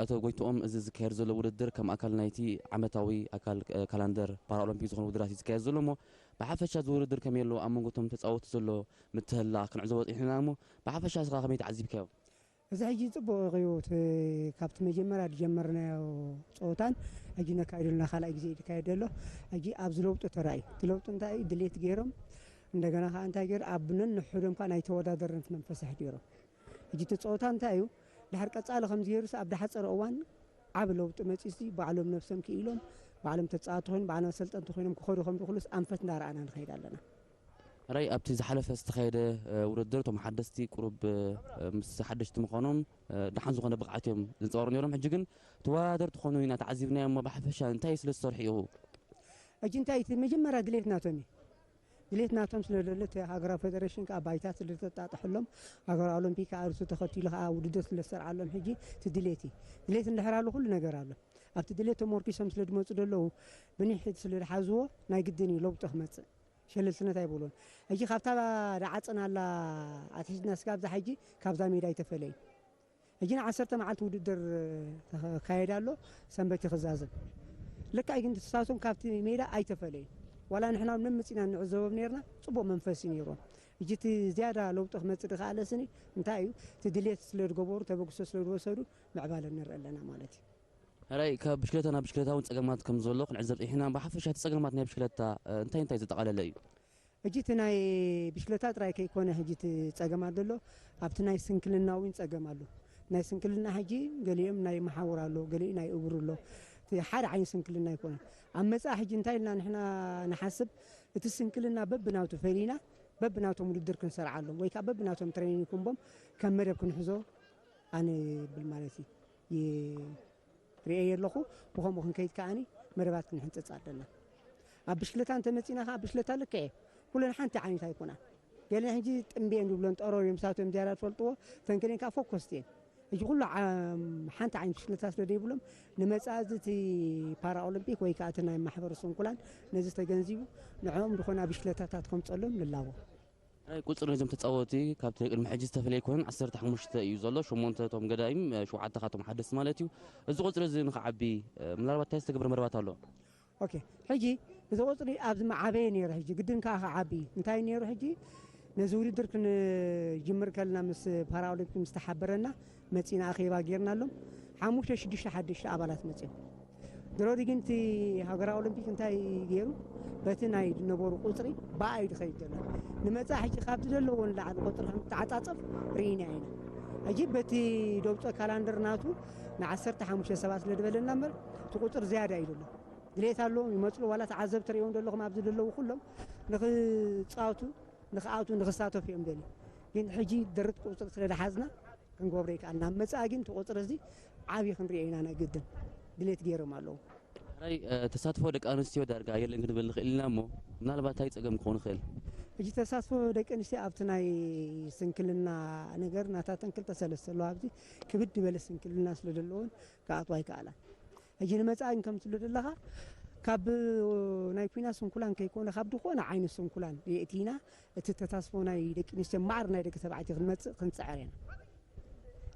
ኣቶ ጎይትኦም፣ እዚ ዝካየድ ዘሎ ውድድር ከም ኣካል ናይቲ ዓመታዊ ኣካል፣ እ፣ ካላንደር ፓራኦሎምፒክ ዝኾነ ውድድራት እዩ ዝካየድ ዘሎ እሞ፣ ብሓፈሻ እዚ ውድድር ከመይ ኣሎ? ኣብ መንጎ እቶም ተጻወትቲ ዘሎ ምትህላ ክንዕዘቦ ጸኒሕና እሞ፣ ብሓፈሻ እስኻ ከመይ ተዓዚብካዮ? እዚ ሕጂ ጽቡቕ እዩ። እቲ ካብቲ መጀመርያ ዝጀመርናዮ ጸወታን ሕጂ ነካይደሉ ናይ ካልኣይ ግዜ እዩ ዝካየድ ዘሎ። ሕጂ ኣብዚ ለውጢ ተራእዩ። እቲ ለውጢ እንታይ እዩ? ድሌት ገይሮም፣ እንደገና ከኣ እንታይ ገይሩ? ኣብ ነንሕዶም ከኣ ናይ ተወዳደርነት መንፈስ ኣሕዲሮም። ሕጂ እቲ ጸወታ እንታይ እዩ? ድሓር ቀጻሊ ከምዚ ገይሩስ ኣብ ዝሓጸረ እዋን ዓቢ ለውጢ መጺኡሲ ባዕሎም ነብሶም ክኢሎም፣ ባዕሎም ተጻወትቲ ኮይኖም፣ ባዕሎም ኣሰልጠንቲ ኮይኖም ክኸዱ ከም ዝኽእሉስ ኣንፈት እንዳረኣና ንኸይድ ኣለና። ሕራይ ኣብቲ ዝሓለፈ ዝተኻየደ፣ እ፣ ውድድር እቶም ሓደስቲ ቁሩብ፣ እ፣ ምስ ሓደሽቲ ምዃኖም፣ እ፣ ደሓን ዝኾነ ብቕዓት እዮም ዘንጸባርቑ ነይሮም። ሕጂ ግን ተወዳደርቲ ክኾኑ ኢና ተዓዚብናዮም እሞ ብሓፈሻ እንታይ ስለ ዝሰርሑ ኢኹ? ሕጂ እንታይ እቲ መጀመርያ ድሌት ናቶም እዩ። ድሌት ናቶም ስለ ዘሎ እቲ ሃገራዊ ፌደሬሽን ከኣ ባይታ ስለ ዝተጣጥሐሎም ሃገራዊ ኦሎምፒክ ከኣ ርእሱ ተኸቲሉ ከኣ ውድድር ስለ ዝሰርዓሎም ሕጂ እቲ ድሌት እዩ። ድሌት እንድሕር ኣሎ ኩሉ ነገር ኣሎ። ኣብቲ ድሌት ተመርኪሶም ስለ ዝመጹ ዘለዉ ብኒሕ ስለ ዝሓዝዎ ናይ ግድን እዩ ለውጢ ክመጽእ። ሸለልትነት ኣይብሉን። ሕጂ ካብታ ዳዓጽን ኣላ ኣትሒዝና ስጋብ እዛ ሕጂ ካብዛ ሜዳ ኣይተፈለዩ። ሕጂ ንዓሰርተ መዓልቲ ውድድር ተኻየደ ኣሎ፣ ሰንበት ክዛዘም። ልክዕ ግን ንሳቶም ካብቲ ሜዳ ኣይተፈለዩን። ዋላ ንሕና እውን መምጽኢና ንዕዘቦም ነርና፣ ጽቡቕ መንፈስ እዩ ነይርዎም። ሕጂ እቲ ዝያዳ ለውጢ ክመጽእ ዝኸኣለ ስኒ እንታይ እዩ? እቲ ድሌት ስለ ዝገበሩ፣ ተበግሶ ስለ ዝወሰዱ ምዕባለ ንርኢ ኣለና ማለት እዩ። ሕራይ ካብ ብሽክለታ ናብ ብሽክለታ እውን ጸገማት ከም ዘሎ ክንዕዘብ ጸኒሕና። ብሓፈሻ እቲ ጸገማት ናይ ብሽክለታ፣ እ፣ እንታይ እንታይ ዘጠቓለለ እዩ? ሕጂ እቲ ናይ ብሽክለታ ጥራይ ከይኮነ ሕጂ እቲ ጸገማት ዘሎ ኣብቲ ናይ ስንክልና እውን ጸገም ኣሎ። ናይ ስንክልና ሕጂ ገሊኦም ናይ መሓውር ኣሎ፣ ገሊኡ ናይ እግሩ ኣሎ። እቲ ሓደ ዓይነት ስንክልና ኣይኮነን። ኣብ መጻኢ ሕጂ እንታይ ኢልና ንሕና ንሓስብ፣ እቲ ስንክልና በብናቱ ፈሊና በብናቶም ውድድር ክንሰርዓሎም ወይ ከኣ በብናቶም ትሬኒንግ ክንቦም ከም መደብ ክንሕዞ ኣነ ይብል ማለት እዩ። ይ-፣ ርእየ ኣለኹ። ብኸምኡ ክንከይድ ከኣኒ መደባት ክንሕንጽጽ ኣለና። ኣብ ብሽክለታ እንተመጺና ከኣ ብሽክለታ ልክዕ እየ። ኩለን ሓንቲ ዓይነት ኣይኮናን። ገለ ሕጂ ጥምቢ እዮም ዝብሎን ጠረር እዮም፣ ንሳቶም ዝያዳ ዝፈልጥዎ፣ እተን ገሊአን ከኣ ፎከስቲ እየን። ሕጂ ኩሉ ዓም-፣ ሓንቲ ዓይነት ብሽክለታ ስለ ዘይብሎም ንመጻኢ እዚ እቲ ፓራኦሎምፒክ ወይ ከኣ እቲ ናይ ማሕበር ስንኩላን ነዚ ተገንዚቡ ንዕኦም ዝኾና ብሽክለታታት ከምጸሎም ንላቦ። ናይ ቁጽሪ ናይዞም ተጻወቲ ካብቲ ናይ ቅድሚ ሕጂ ዝተፈለየ ኣይኮነን፣ ዓሰርተ ሓሙሽተ እዩ ዘሎ። ሸሞንተ እቶም ገዳይም፣ እ፣ ሸውዓተ ካብቶም ሓደስቲ ማለት እዩ። እዚ ቁጽሪ እዚ ንኽዓቢ፣ እ፣ ምናልባት እንታይ ዝተገብረ መደባት ኣሎ? ኦኬ፣ ሕጂ እዚ ቁጽሪ ኣብዚ ምዓበየ ነይሩ። ሕጂ ግድን ከኣ ክዓቢ እዩ። እንታይ ነይሩ? ሕጂ ነዚ ውድድር ክንጅምር ከለና ምስ ፓራኦሎምፒክ ምስ ተሓበረና መጺና ኣኼባ ጌርናሎም። ሓሙሽተ ሽዱሽተ ሓደሽቲ ኣባላት መጺኦም። ድሮ ግን እቲ ሃገራዊ ኦሎምፒክ እንታይ ገይሩ? በቲ ናይ ዝነበሩ ቁጽሪ ብኣ እዩ ዝኸይድ ዘሎ። ንመጻኢ ሕጂ ካብ ዝደለዎ ንላዕሊ ቁጽሪ ከም ተዓጻጸፍ ርኢና ኢና። ሕጂ በቲ ደውጾ ካላንደር ናቱ ንዓሰርተ ሓሙሽተ ሰባት ስለ ዝበለና እምበር እቲ ቁጽሪ ዝያዳ እዩ ዘሎ። ድሌት ኣለዎም፣ ይመጽሉ። ዋላ ተዓዘብቲ ርእዮም ዘለኹም ኣብዚ ዘለዉ ኩሎም ንኽጻወቱ፣ ንኽኣቱ፣ ንኽሳተፉ እዮም ደልዩ። ግን ሕጂ ድርት ቁጽሪ ስለ ዝሓዝና ክንገብሮ ይከኣልና። ኣብ መጻኢ ግን እቲ ቁጽሪ እዚ ዓብዪ ክንርእዮ ኢና ናይ ግድን። ድሌት ገይሮም ኣለዉ። ሕራይ፣ እ፣ ተሳትፎ ደቂ ኣንስትዮ ዳርጋ የለን ክንብል ንኽእል ኢና እሞ፣ ምናልባት እንታይ ጸገም ክኸውን ይኽእል? ሕጂ ተሳትፎ ደቂ ኣንስትዮ ኣብቲ ናይ ስንክልና ነገር ናታተን ክልተ ሰለስተ ኣለዋ። ኣብዚ ክብድ ዝበለ ስንክልና ስለ ዘለዎን ክኣትዋ ኣይከኣላን። ሕጂ ንመጻኢ ግን ከም ትብሎ ዘለኻ ካብ ናይ ኲናት ስንኩላን ከይኮነ ካብ ዝኾነ ዓይነት ስንኩላን የእቲና እቲ ተሳትፎ ናይ ደቂ ኣንስትዮ ማዕር ናይ ደቂ ተባዕትዮ ክንመጽእ ክንጽዕር ኢና።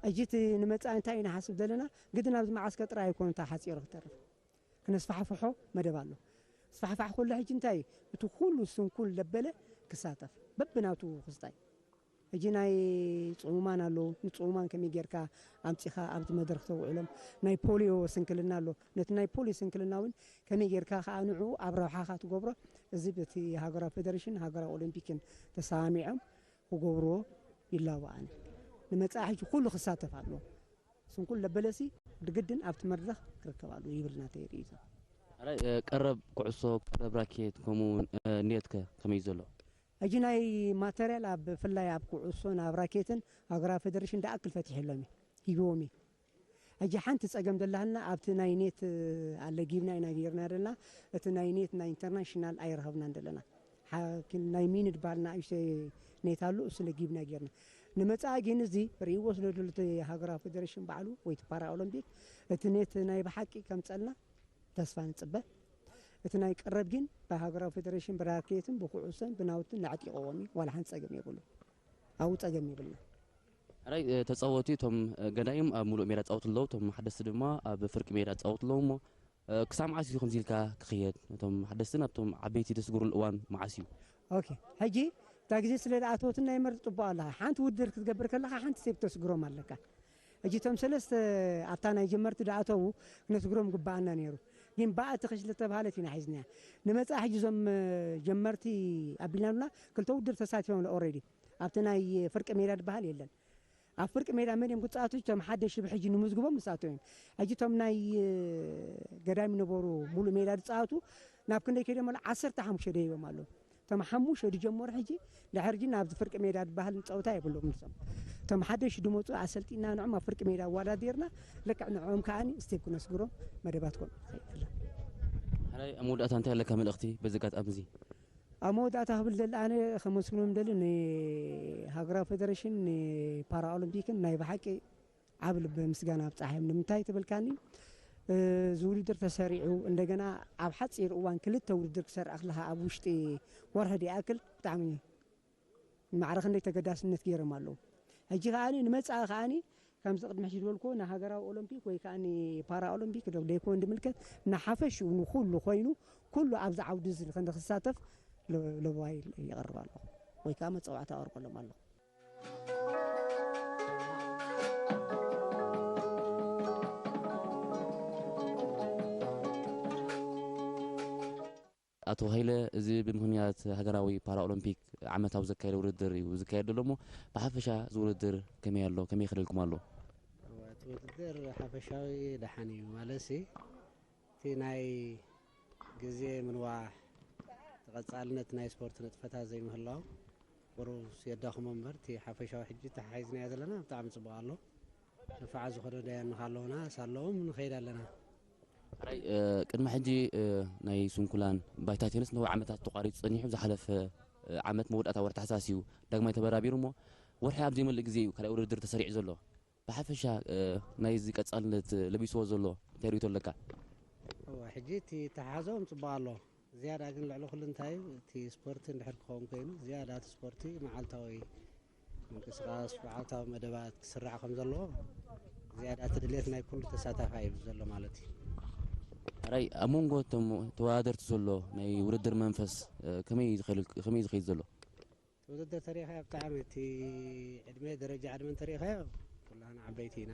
ሕጂ እቲ ንመጻኢ እንታይ ኢና ሓስብ ዘለና? ግድን ኣብዚ መዓስከር ጥራይ ኣይኮነ ተሓጺሩ ክተርፍ። ክነስፋሕፍሖ መደብ ኣሎ። ስፋሕፋሕ ከሎ ሕጂ እንታይ እዩ? እቲ ኩሉ ስንኩል ለበለ ክሳተፍ በብናቱ ክስታይ። ሕጂ ናይ ጽሙማን ኣለዉ። ንጽሙማን ከመይ ጌርካ ኣምጺኻ ኣብቲ መድረኽ ተውዕሎም? ናይ ፖልዮ ስንክልና ኣሎ። ነቲ ናይ ፖልዮ ስንክልና እውን ከመይ ጌርካ ከኣ ንዕኡ ኣብ ረብሓኻ ትገብሮ? እዚ በቲ ሃገራዊ ፌደሬሽን ሃገራዊ ኦሎምፒክን ተሰማሚዖም ክገብርዎ ይላቦ ኣነ። ንመጻኢ ሕጂ ኩሉ ክሳተፍ ኣለዎ። ስንኩል ለበለሲ ብግድን ኣብቲ መድረኽ ክርከብ ኣለዎ ይብል ናተይ ርእይቶ። ኣራይ ቀረብ ኩዕሶ፣ ቀረብ ራኬት፣ ከምኡ እውን ኔትከ ከመይ ዘሎ? ሕጂ ናይ ማተርያል ኣብ ብፍላይ ኣብ ኩዕሶን ኣብ ራኬትን ሃገራዊ ፌደሬሽን ደኣክል ፈቲሕሎም እዩ፣ ሂብዎም እዩ። ሕጂ ሓንቲ ጸገም ዘላህልና ኣብቲ ናይ ኔት ኣለጊብና ኢና ጌርና ዘለና። እቲ ናይ ኔት ናይ ኢንተርናሽናል ኣይረኸብናን ዘለና። ሓኪም ናይ ሚኒ ድባል ንእሽተይ ኔት ኣሉ፣ እሱ ለጊብና ጌርና። ንመጻኢ ግን እዚ ርእይዎ ስለ ዘሎ እቲ ሃገራዊ ፌደሬሽን ባዕሉ ወይ እቲ ፓራ ኦሎምፒክ እቲ ኔት ናይ ብሓቂ ከምጸልና ተስፋ ንጽበ። እቲ ናይ ቀረብ ግን ብሃገራዊ ፌደሬሽን ብራኬትን ብኩዕሶን ብናውትን ኣዕጢቕዎም እዩ። ዋላ ሓንቲ ጸገም የብሉ። ኣብኡ ጸገም የብልና። ሕራይ ተጻወቲ እቶም ገዳይም ኣብ ሙሉእ ሜዳ ጻወቱ ኣለዉ፣ እቶም ሓደስቲ ድማ ኣብ ፍርቂ ሜዳ ጻወቱ ኣለዉ። እሞ ክሳብ መዓስ እዩ ከምዚ ኢልካ ክኽየድ? እቶም ሓደስትን ኣብቶም ዓበይቲ ደስግሩሉ እዋን መዓስ እዩ? ኦኬ፣ ሕጂ እታ ግዜ ስለ ዝኣተወትና ይመርጥ ጽቡቕ ኣለኻ። ሓንቲ ውድድር ክትገብር ከለኻ ሓንቲ ሴፍ ተስግሮም ኣለካ። ሕጂ እቶም ሰለስተ ኣብታ ናይ ጀመርቲ ዝኣተዉ ክነስግሮም ግባኣና ነይሩ። ግን ብኣቲ ክሽ ዝተባህለት ኢና ሒዝናያ። ንመጻኢ ሕጂ እዞም ጀመርቲ ኣቢልና ክልተ ውድድር ተሳቲፎም ኦልሬዲ ኣብቲ ናይ ፍርቂ ሜዳ ዝበሃል የለን። ኣብ ፍርቂ ሜዳ መን እዮም ክጻወቱ? እቶም ሓደ ሽብ ሕጂ ንምዝግቦም ዝጻወቱ እዮም። ሕጂ እቶም ናይ ገዳም ነበሩ ሙሉእ ሜዳ ዝጻወቱ ናብ ክንደይ ከይዶም ኣለዉ? ዓሰርተ ሓሙሽተ ደይቦም ኣለዉ። እቶም ሓሙሽተ ዝጀመሩ ሕጂ ድሕሪ ሕጂ ናብዚ ፍርቂ ሜዳ ዝበሃል ጸወታ የብሎም ንሶም። እቶም ሓደሽ ዝመጹ ኣሰልጢና ንዕም ኣብ ፍርቂ ሜዳ ኣዋዳዲርና ልክዕ ንዕም ከዓኒ ስቴፕ ክነስግሮም መደባት ኮን ይኽእል። ሕራይ ኣብ መወዳእታ እንታይ ኣለካ መልእኽቲ በዚ ኣጋጣሚ እዚ? ኣብ መወዳእታ ክብል ደሊ ኣነ ከመስግኖም ደሊ ንሃገራዊ ፌደሬሽን ንፓራኦሎምፒክን ናይ ብሓቂ ዓብ ልበ ምስጋና ኣብጻሓዮም። ንምንታይ ትብል ካኒ እዚ ውድድር ተሰሪዑ እንደገና ኣብ ሓጺር እዋን ክልተ ውድድር ክሰርዓ ክለኻ ኣብ ውሽጢ ወርሒ ድኣክል ብጣዕሚ ማዕረ ክንደይ ተገዳስነት ገይሮም ኣለዉ። ሕጂ ከኣኒ ንመጻኢ ከኣኒ ከምዚ ቅድሚ ሕጂ ዝበልኩዎ ንሃገራዊ ኦሎምፒክ ወይ ከኣ ንፓራ ኦሎምፒክ ዶ ደይኮን ዝምልከት ንሓፈሽኡ ንኩሉ ኮይኑ ኩሉ ኣብዚ ዓውዲ እዚ ክንዲ ክሳተፍ ለባይ ይቐርብ ኣለኹ ወይ ከዓ መፀዋዕታ ኣቕርበሎም ኣለኹ። ኣቶ ሃይለ፣ እዚ ብምኽንያት ሃገራዊ ፓራኦሎምፒክ ዓመታዊ ዘካየደ ውድድር እዩ ዝካየድ ዘሎ እሞ ብሓፈሻ እዚ ውድድር ከመይ ኣሎ? ከመይ ይኸደልኩም ኣሎ? እቲ ውድድር ሓፈሻዊ ደሓን እዩ ማለትሲ እቲ ናይ ግዜ ምንዋሕ ተቐጻልነት ናይ ስፖርት ንጥፈታት ዘይምህላው ቁሩብ የዳኽሞ እምበር እቲ ሓፈሻዊ ሕጂ ተሓሒዝናዮ ዘለና ብጣዕሚ ጽቡቕ ኣሎ። ንፋዓ ዝኾነ ደያንኻ ኣለውና ሳለዎም ንኸይድ ኣለና። ሕራይ ቅድሚ ሕጂ ናይ ስንኩላን ባይታ ቴንስ ነዊሕ ዓመታት ተቋሪጹ ጸኒሑ ዝሓለፈ ዓመት መወዳእታ ወርሒ ታሕሳስ እዩ ዳግማይ ተበራቢሩ እሞ ወርሒ ኣብ ዘይመልእ ግዜ እዩ ካልኣይ ውድድር ተሰሪዑ ዘሎ። ብሓፈሻ ናይዚ ቀጻልነት ለቢስዎ ዘሎ እንታይ ርእይቶ ኣለካ? እወ ሕጂ እቲ ተሓዞም ጽቡቕ ኣሎ። ዝያዳ ግን ልዕሊ ኩሉ እንታይ እዩ እቲ ስፖርቲ እንድሕር ክኸውን ኮይኑ ዝያዳ እቲ ስፖርቲ መዓልታዊ ምንቅስቃስ መዓልታዊ መደባት ክስራዕ ከም ዘለዎ ዝያዳ እቲ ድሌት ናይ ኩሉ ተሳታፋይ እዩ ዘሎ ማለት እዩ። ሕራይ ኣብ መንጎ እቶም ተወዳደርቲ ዘሎ ናይ ውድድር መንፈስ ከመይ እዩ ዝኸይድ ዘሎ? እቲ ውድድር ተሪኢኻዮ ብጣዕሚ እቲ ዕድመ ደረጃ ዕድመ እንተሪኢኻዮ ኩላህና ዓበይቲ ኢና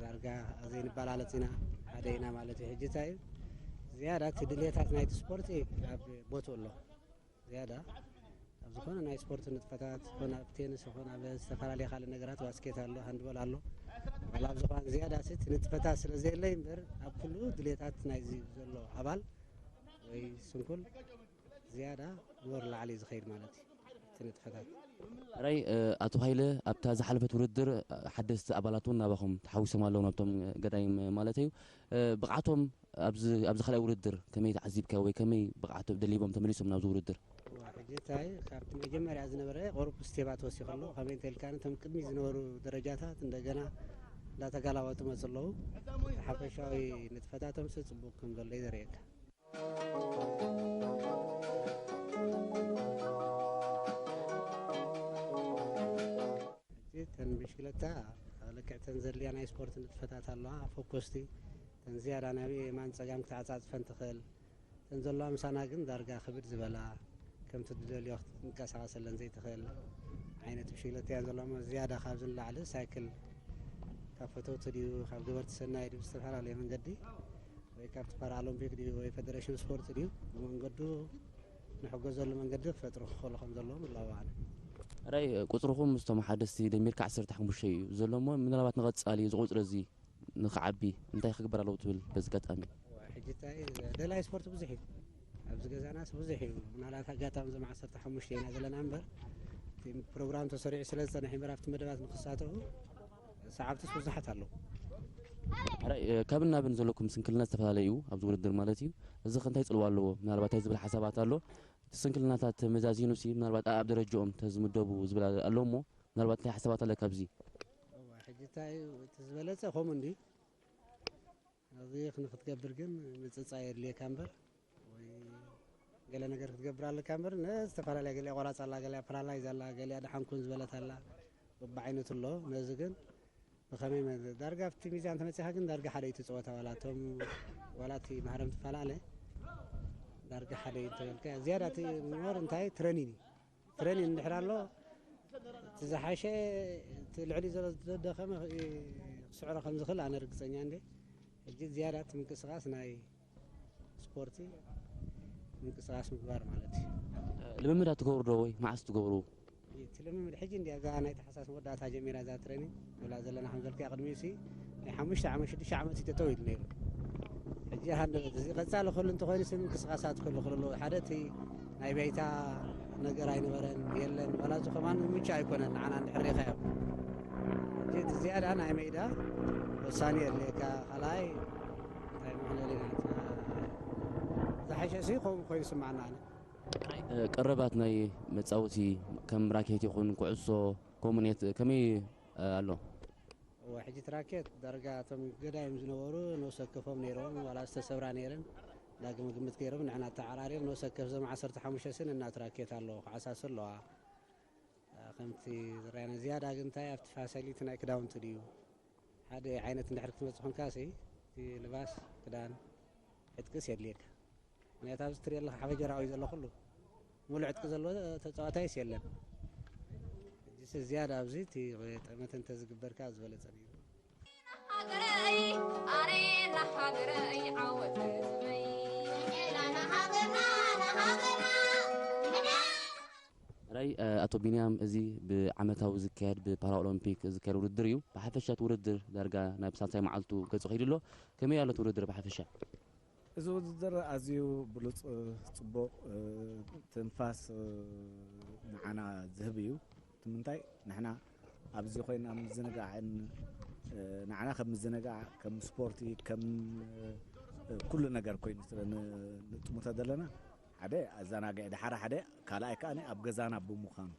ዳርጋ ዘይንበላለፅ ኢና ሓደ ኢና ማለት እዩ። ሕጂ እንታይ እዩ ዝያዳ እቲ ድሌታት ናይቲ ስፖርቲ ኣብ ቦትኡ ኣሎ ዝያዳ ኣብ ዝኾነ ናይ ስፖርት ንጥፈታት ይኹን ኣብ ቴንስ ይኹን ኣብ ዝተፈላለዩ ካልእ ነገራት ባስኬት ኣሎ ሃንድቦል ኣሎ ዋላ ኣብ ዝኾነ ዝያዳ ሲ እቲ ንጥፈታት ስለ ዘየለይ እምበር ኣብ ኩሉ ድሌታት ናይዚ ዘሎ ኣባል ወይ ስንኩል ዝያዳ ሞር ላዕሊ እዩ ዝኸይድ ማለት እዩ እቲ ንጥፈታት። ሕራይ ኣቶ ሃይለ ኣብታ ዝሓለፈት ውድድር ሓደስቲ ኣባላት እውን ናባኹም ተሓዊሶም ኣለዉ ናብቶም ገዳይም ማለት እዩ ብቕዓቶም ኣብዚ ኣብዚ ካልኣይ ውድድር ከመይ ተዓዚብካዮ ወይ ከመይ ብቕዓቶም ደሊቦም ተመሊሶም ናብዚ ውድድር? እዋ ሕጂ እንታይ ካብቲ መጀመርያ ዝነበረ ቁሩብ ስቴባት ወሲኹ ኣሎ ከመይ እንተኢልካ ነቶም ቅድሚ ዝነበሩ ደረጃታት እንደገና እንዳተጋላበጡ መፁ ኣለዉ ሓፈሻዊ ንጥፈታቶም ሲ ፅቡቅ ከም ዘሎ እዩ ዘርእየካ። ሕጂ እተን ብሽክለታ ልክዕ እተን ዘድልያ ናይ ስፖርት ንጥፈታት ኣለዋ ፎኮስቲ እተን ዝያዳ ናብ የማን ፀጋም ክትዓፃፅፈን ትኽእል እተን ዘለዋ ምሳና ግን ዳርጋ ክብድ ዝበላ ከምቲ ትደልዮ ክትንቀሳቐሰለን ዘይትኽእል ዓይነት ብሽክለታ እየን ዘለዋ እሞ ዝያዳ ካብዚ ንላዕሊ ሳይክል ካብ ፈተውቲ ድዩ ካብ ገበርቲ ሰናይ ድዩ ብዝተፈላለየ መንገዲ ወይ ካብቲ ፓራኦሎምፒክ ድዩ ወይ ፌደሬሽን ስፖርት ድዩ ብመንገዱ ንሕገዘሉ መንገዲ ክፈጥሩ ክኽእሉ ከም ዘለዎም እላበው ኣነ። ራይ ቁፅርኹም ምስቶም ሓደስቲ ደሚርካ ዓሰርተ ሓሙሽተ እዩ ዘሎ እሞ ምናልባት ንቐፃሊ እዚ ቁፅሪ እዚ ንክዓቢ እንታይ ክግበር ኣለዎ ትብል? በዚ ኣጋጣሚ ሕጂ እንታይ ደላይ ስፖርት ብዙሕ እዩ ኣብዚ ገዛናስ ብዙሕ እዩ። ምናልባት ኣጋጣሚ ዞም ዓሰርተ ሓሙሽተ ኢና ዘለና እምበር እቲ ፕሮግራም ተሰሪዑ ስለ ዝፀንሐ እምበር ኣብቲ መደባት ንክሳተፉ ሰዓብትስ ብዙሓት ኣለዉ። ራይ ካብን ናብን ዘለኩም ስንክልና ዝተፈላለዩ እዩ ኣብዚ ውድድር ማለት እዩ። እዚ ከ እንታይ ፅልዋ ኣለዎ? ምናልባት እንታይ ዝብል ሓሳባት ኣሎ? እቲ ስንክልናታት መዛዚኑ ሲ ምናልባት ኣብ ደረጃኦም ተዝምደቡ ዝብል ኣሎ እሞ ምናልባት እንታይ ሓሳባት ኣለካ ኣብዚ? ሕጂ እንታይ እዩ እቲ ዝበለፀ ከምኡ እንዲ እዚ ክንክትገብር ግን ምፅፃ የድልየካ እምበር ወይ ገለ ነገር ክትገብር ኣለካ እምበር ነዝተፈላለያ ገሊኣ ቆራፅ ኣላ፣ ገሊኣ ፓራላይዝ ኣላ፣ ገሊኣ ደሓንኩን ዝበለት ኣላ፣ በብዓይነቱ ኣሎ። ነዚ ግን ብኸመይ መ- ዳርጋ ኣብቲ ሚዛን ተመፂኻ ግን ዳርጋ ሓደ እዩ እቲ ፀወታ ዋላ እቶም ዋላ እቲ ማህረም ትፈላለ ዳርጋ ሓደ እዩ እንተበልካ ዝያዳ እቲ ሞር እንታይ ትረኒን እዩ። ትረኒን እንድሕር ኣሎ እቲ ዝሓሸ እቲ ልዕሊ ዘሎ ዘደኸመ ክስዕሮ ከም ዝኽእል ኣነ ርግፀኛ እንደ ሕጂ ዝያዳ እቲ ምንቅስቃስ ናይ ስፖርቲ ምንቅስቃስ ምግባር ማለት እዩ። ልምምድ ኣትገብሩ ዶ ወይ መዓስ ትገብሩ? እቲ ልምምድ ሕጂ እንዲያ እዛ ናይ ተሓሳስ መወዳእታ ጀሚራ እዛ ትረኒን ንብላ ዘለና ከም ዘልክያ ቅድሚኡ ሲ ናይ ሓሙሽተ ዓመት ሽዱሽተ ዓመት እዩ ጠጠው ኢሉ ነይሩ። ሕጂ ሃንደበት እዚ ቀፃሊ ክህሉ እንተኮይኑ ሲ ምንቅስቃሳት ክህሉ ክልሉ ሓደ እቲ ናይ ባይታ ነገር ኣይነበረን የለን ዋላ እዚ ከማን ምቹ ኣይኮነን ንዓና እንድሕር ሪኢኻዮ። ሕጂ እቲ ዝያዳ ናይ ሜዳ ወሳኒ የድልየካ ካልኣይ እንታይ መሕለሊ ናት ዝሓሸ ሲ ከምኡ ኮይኑ ስማዕና ኣነ ቀረባት ናይ መፃወቲ ከም ራኬት ይኹን ኩዕሶ ኮሙኔት ከመይ ኣሎ? እወ ሕጂ እቲ ራኬት ዳርጋ እቶም ገዳይም ዝነበሩ ነብሰ ወከፎም ነይሮም ዋላ ዝተሰብራ ነይረን ዳግመ ግምት ገይሮም ንዕና ተዓራሪር ነብሰ ወከፍ ዞም ዓሰርተ ሓሙሽተ ስን እናት ራኬት ኣለዎ ክዓሳሱ ኣለዋ። ከምቲ ዝረኣየና ዝያዳ ግን እንታይ ኣብቲ ፋሲሊቲ ናይ ክዳውንቲ ድዩ ሓደ ዓይነት እንድሕር ክትመፅእ ኮንካ ሲ እቲ ልባስ ክዳን ዕጥቅስ የድልየካ። ምክንያቱ ኣብዚ ትሪኦ ኣለካ ሓፈጀራዊ ዘሎ ኩሉ ሙሉእ ዕጥቂ ዘለዎ ተፃዋታይስ የለን። ሕጂስ ዝያዳ ኣብዚ እቲ ጠመተ እንተዝግበርካ ዝበለፀ ነይሩ። ሃገረይ ኣሬና ሃገረይ ዓወት ህዝበይ ራይ ኣቶ ቢንያም እዚ ብዓመታዊ ዝካየድ ብፓራኦሎምፒክ ዝካየድ ውድድር እዩ። ብሓፈሻ እቲ ውድድር ዳርጋ ናብ ሳልሳይ መዓልቱ ገፁ ከይዱ ኣሎ። ከመይ ኣሎ እቲ ውድድር ብሓፈሻ? እዚ ውድድር ኣዝዩ ብሉፅ፣ ፅቡቕ፣ ትንፋስ ንዓና ዝህብ እዩ። እቲ ምንታይ ንሕና ኣብዚ ኮይና ምዝንጋዕን ንዓና ከም ምዝንጋዕ ከም ስፖርቲ ከም ኩሉ ነገር ኮይኑ ስለ ንጥምቶ ዘለና ሓደ ኣዘናግዒ ድሓር ሓደ ካልኣይ ከዓ ኣብ ገዛና ብምዃኑ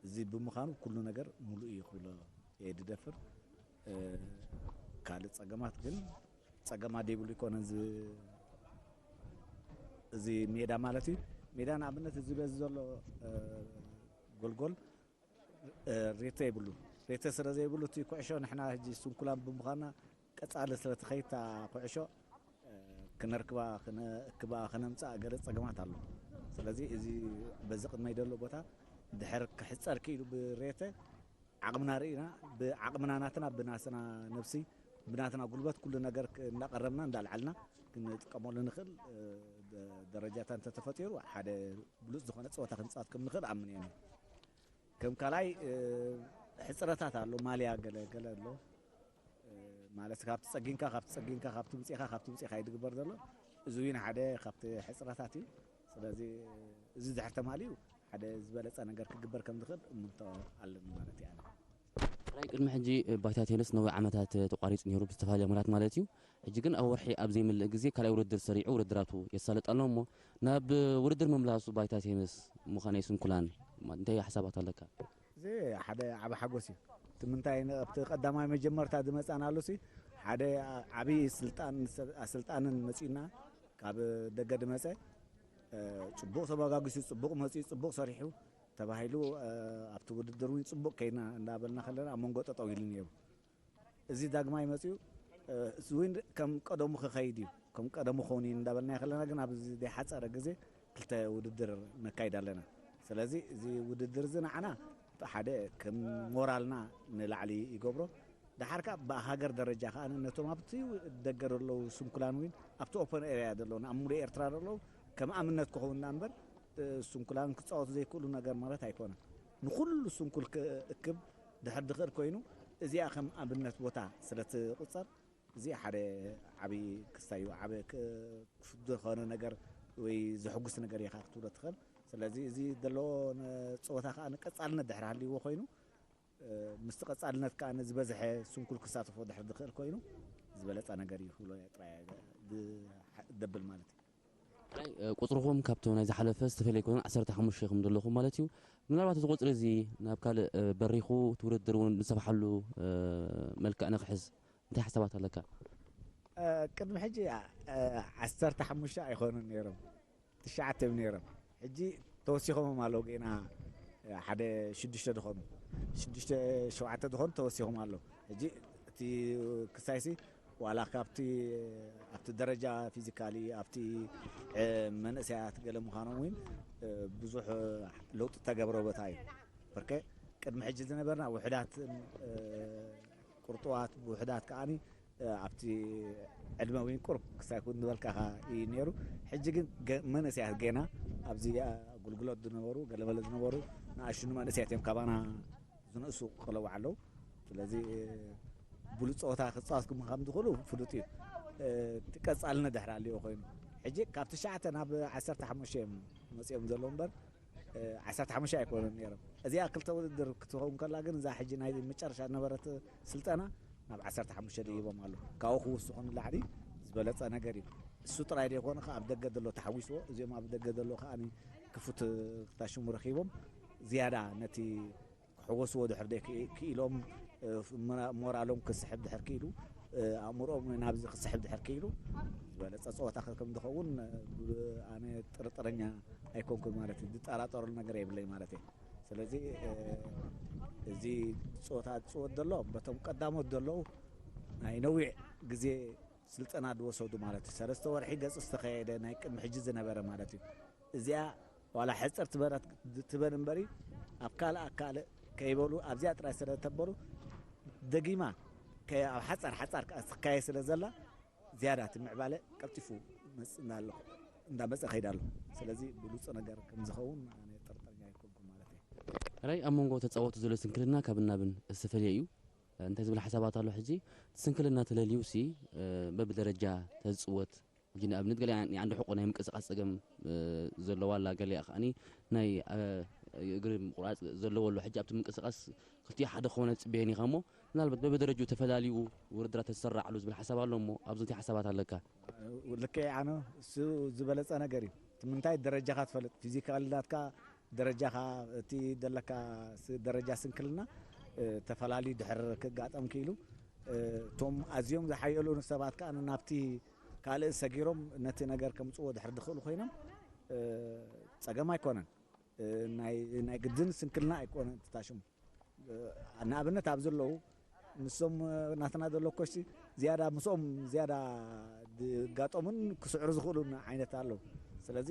እዚ ብምዃኑ ኩሉ ነገር ሙሉእ እዩ ክብሎ እየ ዝደፍር። ካልእ ፀገማት ግን ፀገማት ዘይብሉ ይኮነን እዚ ሜዳ ማለት እዩ። ሜዳ ንኣብነት እዚ በዚ ዘሎ ጎልጎል ሬተ የብሉ። ሬተ ስለ ዘይብሉ እቲ ኩዕሾ ንሕና ሕጂ ስንኩላን ብምዃንና ቀፃሊ ስለ ትኸይድ እታ ኩዕሾ ክነርክባ ክነእክባ ክነምፃእ ገለ ፀገማት ኣሎ። ስለዚ እዚ በዚ ቅድመይ ዘሎ ቦታ ድሕር ክሕፀር ክኢሉ ብሬተ ዓቕምና ርኢና ብዓቕምና ናትና ብናትና ነብሲ ብናትና ጉልበት ኩሉ ነገር እናቐረብና እንዳልዓልና ክንጥቀመሉ ንኽእል ደረጃታት እንተተፈጢሩ ሓደ ብሉፅ ዝኾነ ፀወታ ክንፃወት ከም ንኽእል ኣምን እየ። ከም ካልኣይ ሕፅረታት ኣሎ ማልያ ገለ ገለ ኣሎ ማለት ካብቲ ፀጊንካ ካብቲ ፀጊንካ ካብቲ ውፅኢኻ ካብቲ ውፅኢኻ እዩ ዝግበር ዘሎ። እዚ እውን ሓደ ካብቲ ሕፅረታት እዩ። ስለዚ እዚ ድሕር ተማሊኡ ሓደ ዝበለፀ ነገር ክግበር ከም ዝኽእል እምንቶ ኣለኒ ማለት እዩ። ራይ ቅድሚ ሕጂ ባይታ ቴንስ ነዊሕ ዓመታት ተቋሪፁ ነይሩ ብዝተፈላለየ ምክንያት ማለት እዩ። ሕጂ ግን ኣብ ወርሒ ኣብ ዘይምልእ ግዜ ካልኣይ ውድድር ሰሪዑ ውድድራቱ የሳልጥ ኣሎ እሞ ናብ ውድድር ምምላሱ ባይታ ቴንስ ምዃነይ ስንኩላን እንታይ ሓሳባት ኣለካ? እዚ ሓደ ዓቢ ሓጎስ እዩ። እቲ ምንታይ ኣብቲ ቀዳማይ መጀመርታ ዝመፃናሉ ሲ ሓደ ዓብዪ ስልጣን ኣሰልጣንን መፂኡና ካብ ደገ ዝመፀ ፅቡቕ ተበጋጊሱ ፅቡቕ መፂኡ ፅቡቕ ሰሪሑ ተባሂሉ ኣብቲ ውድድር እውን ፅቡቕ ከይድና እንዳበልና ከለና ኣብ መንጎ ጠጠው ኢሉ ነይሩ። እዚ ዳግማይ መፂኡ እዚ እውን ከም ቀደሙ ክኸይድ እዩ ከም ቀደሙ ክኸውን እዩ እንዳበልና ከለና ግን ኣብዚ ዘይሓፀረ ግዜ ክልተ ውድድር ነካይድ ኣለና። ስለዚ እዚ ውድድር እዚ ንዓና ሓደ ከም ሞራልና ንላዕሊ ይገብሮ። ድሓር ከዓ ብሃገር ደረጃ ከዓ ነቶም ኣብቲ ደገ ዘለዉ ስንኩላን እውን ኣብቲ ኦፐን ኤርያ ዘለዉ ኣብ ሙሉእ ኤርትራ ዘለዉ ከም ኣብነት ክኸውን እምበር ስንኩላን ክፃወቱ ዘይክእሉ ነገር ማለት ኣይኮነን። ንኩሉ ስንኩል ክእክብ ድሕር ድኽእል ኮይኑ፣ እዚኣ ከም ኣብነት ቦታ ስለ ትቁፀር፣ እዚ ሓደ ዓብዪ ክስታይ እዩ። ዓበ ክፍት ዝኾነ ነገር ወይ ዘሕጉስ ነገር ኢኻ ክትብሎ ትኽእል። ስለዚ እዚ ዘለዎ ጸወታ ከዓ ንቀጻልነት ድሕር ሃልይዎ ኮይኑ፣ ምስቲ ቀጻልነት ከዓ ዝበዝሐ ስንኩል ክሳተፎ ድሕር ዝኽእል ኮይኑ ዝበለጸ ነገር እዩ ክብሎ ጥራይ ደብል ማለት እዩ። ቁፅርኹም ካብቲ ናይ ዝሓለፈ ዝተፈለየ ኮይኑ ዓሰርተ ሓሙሽተ ኢኹም ዘለኹም ማለት እዩ። ምናልባት እዚ ቁፅሪ እዚ ናብ ካልእ በሪኹ እቲ ውድድር እውን ዝሰፍሓሉ መልክዕ ንክሕዝ እንታይ ሓሳባት ኣለካ? ቅድሚ ሕጂ ዓሰርተ ሓሙሽተ ኣይኮኑን ነይሮም፣ ትሽዓተ እዮም ነይሮም። ሕጂ ተወሲኾም ኣለዉ፣ ገና ሓደ ሽዱሽተ ዝኾኑ፣ ሽዱሽተ ሸውዓተ ዝኾኑ ተወሲኾም ኣለዉ። ሕጂ እቲ ክሳይሲ ዋላ ካብቲ ኣብቲ ደረጃ ፊዚካሊ ኣብቲ መንእሰያት ገለ ምዃኖም እውን ብዙሕ ለውጢ ተገብረ ቦታ እዩ። በርከ ቅድሚ ሕጂ ዝነበርና ውሕዳት ቁርጥዋት ውሕዳት ከዓኒ ኣብቲ ዕድመ እውን ቁርብ ክሳይ ኩን ዝበልካኻ እዩ ነይሩ። ሕጂ ግን መንእሰያት ገና ኣብዚ ኣገልግሎት ዝነበሩ ገለመለ ዝነበሩ ንኣሽኑ መንእሰያት እዮም ካባና ዝንእሱ ክለዉ ኣለዉ። ስለዚ ብሉፅ ፀወታ ክፃወት ከም ዝኽእሉ ፍሉጥ እዩ። እቲ ቀፃልነት ድሕር ኣልዎ ኮይኑ ሕጂ ካብ ትሽዓተ ናብ ዓሰርተ ሓሙሽተ እዮም መፂኦም ዘለዉ እምበር ዓሰርተ ሓሙሽተ ኣይኮኑን ነይሮም። እዚኣ ክልተ ውድድር ክትኸውን ከላ ግን እዛ ሕጂ ናይ መጨረሻ ዝነበረት ስልጠና ናብ ዓሰርተ ሓሙሽተ ደይቦም ኣለዉ። ካብኡ ክውስኹ ንላዕሊ ዝበለፀ ነገር እዩ። እሱ ጥራይ ዘይኮነ ከዓ ኣብ ደገ ዘሎ ተሓዊስዎ እዚኦም ኣብ ደገ ዘሎ ከዓ ክፉት ክታሽሙ ረኪቦም ዝያዳ ነቲ ክሕወስዎ ድሕር ክኢሎም ሞራሎም ክስሕብ ድሕር ክኢሉ ኣእምሮኦም ናብዚ ክስሕብ ድሕር ክኢሉ ዝበለፀ ፀወታ ከም ዝኸውን ኣነ ጥርጥረኛ ኣይኮንኩን ማለት እዩ። ዝጠራጠረሉ ነገር የብለይ ማለት እዩ። ስለዚ እዚ ፀወታ ዝፅወት ዘሎ በቶም ቀዳሞት ዘለዉ ናይ ነዊሕ ግዜ ስልጠና ዝወሰዱ ማለት እዩ። ሰለስተ ወርሒ ገፅ ዝተኸየደ ናይ ቅድሚ ሕጂ ዝነበረ ማለት እዩ። እዚኣ ዋላ ሕፅር ትበረት ትበል እምበሪ ኣብ ካልእ ኣካልእ ከይበሉ ኣብዚኣ ጥራይ ስለ ተበሉ ደጊማ ከ- ኣብ ሓፃር ሓፃር ከዓ ትካየ ስለ ዘላ ዝያዳ እቲ ምዕባለ ቀልጢፉ መፅና ኣሎ እንዳመፀ ከይዳ ኣሎ። ስለዚ ብሉፅ ነገር ከም ዝኸውን ኣነ ጥርጠኛ ኣይኮንኩ ማለት እዩ። ራይ ኣብ መንጎ ተፃወቱ ዘሎ ስንክልና ካብ እናብን ዝተፈልየ እዩ እንታይ ዝብል ሓሳባት ኣሎ ሕጂ ስንክልና ተለልዩ ሲ በብደረጃ ተዝፅወት ሕጂ ንኣብነት ገሊኣ ናይ ዓንዲ ሕቆ ናይ ምንቅስቃስ ፀገም ዘለዋ ኣላ ገሊኣ ከዓኒ ናይ እግሪ ምቁራፅ ዘለዎ ኣሎ ሕጂ ኣብቲ ምንቅስቃስ ክልቲኡ ሓደ ክኸውን ኣይፅበየን ኢኻ እሞ ምናልባት በብደረጅኡ ተፈላሊኡ ውድድራት ተዝሰራዓሉ ዝብል ሓሳብ ኣሎ እሞ ኣብዚ እንታይ ሓሳባት ኣለካ ልክዕ ኣነ እሱ ዝበለፀ ነገር እዩ እቲ ምንታይ ደረጃኻ ትፈልጥ ፊዚካል ናትካ ደረጃኻ እቲ ዘለካ ደረጃ ስንክልና ተፈላልዩ ድሕር ክጋጠም ክኢሉ እቶም ኣዝዮም ዝሓየሉ ሰባት ከዓ ናብቲ ካልእ ሰጊሮም ነቲ ነገር ከምፅዎ ድሕር ዝኽእሉ ኮይኖም ፀገም ኣይኮነን ናይ ግድን ስንክልና ኣይኮነን ትታሽሙ ንኣብነት ኣብ ዘለዉ ንሶም ናትና ዘሎ ኮሽቲ ዝያዳ ምስኦም ዝያዳ ዝጋጠሙን ክስዕሩ ዝኽእሉን ዓይነት ኣለዉ ስለዚ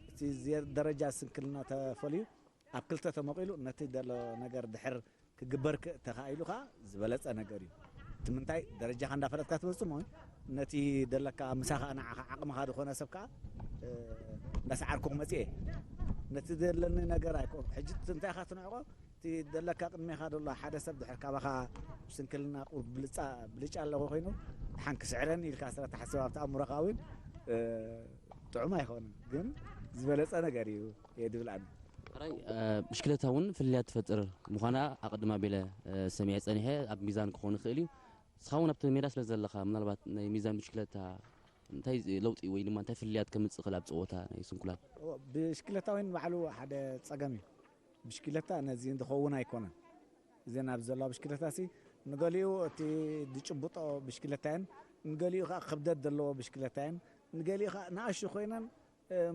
እቲ ደረጃ ስንክልና ተፈልዩ ኣብ ክልተ ተመቒሉ ነቲ ዘሎ ነገር ድሕር ክግበር ተኻኢሉ ከዓ ዝበለፀ ነገር እዩ እቲ ምንታይ ደረጃኻ እንዳፈለጥካ ትመፅእ እሞ ነቲ ደለካ ምሳኻ ንዓኻ ዓቕምኻ ዝኾነ ሰብ ከዓ እንዳሰዓርኩ ክመፅእ እየ ነቲ ዘለኒ ነገር ኣይኮ ሕጂ እንታይ ኢኻ ትንዕቆ እቲ ደለካ ቅድሜኻ ዘሎ ሓደ ሰብ ድሕር ካባኻ ስንክልና ቁር ብልጫ ኣለዎ ኮይኑ ሓን ክስዕረኒ ኢልካ ስለ ትሓስብ ኣብቲ ኣእምሮኻ እውን ጥዑም ኣይኮነን ግን ዝበለፀ ነገር እዩ እየ ድብል ኣነ ራይ ብሽክለታ እውን ፍልልያት ትፈጥር ምዃና ኣቐድም ኣቢለ ሰሚዐ ፀኒሐ ኣብ ሚዛን ክኾን ይኽእል እዩ ንስኻ እውን ኣብቲ ሜዳ ስለ ዘለኻ ምናልባት ናይ ሚዛን ብሽክለታ እንታይ ለውጢ ወይ ድማ እንታይ ፍልልያት ከምፅእ ክእል ኣብ ፀወታ ናይ ስንኩላን ብሽክለታ እውን ባዕሉ ሓደ ፀገም እዩ ብሽክለታ ነዚ ዝኸውን ኣይኮነን እዚ ናብ ዘሎ ብሽክለታ ሲ ንገሊኡ እቲ ዝጭብጦ ብሽክለታ እየን ንገሊኡ ከዓ ክብደት ዘለዎ ብሽክለታ እየን ንገሊኡ ከዓ ንኣሹ ኮይነን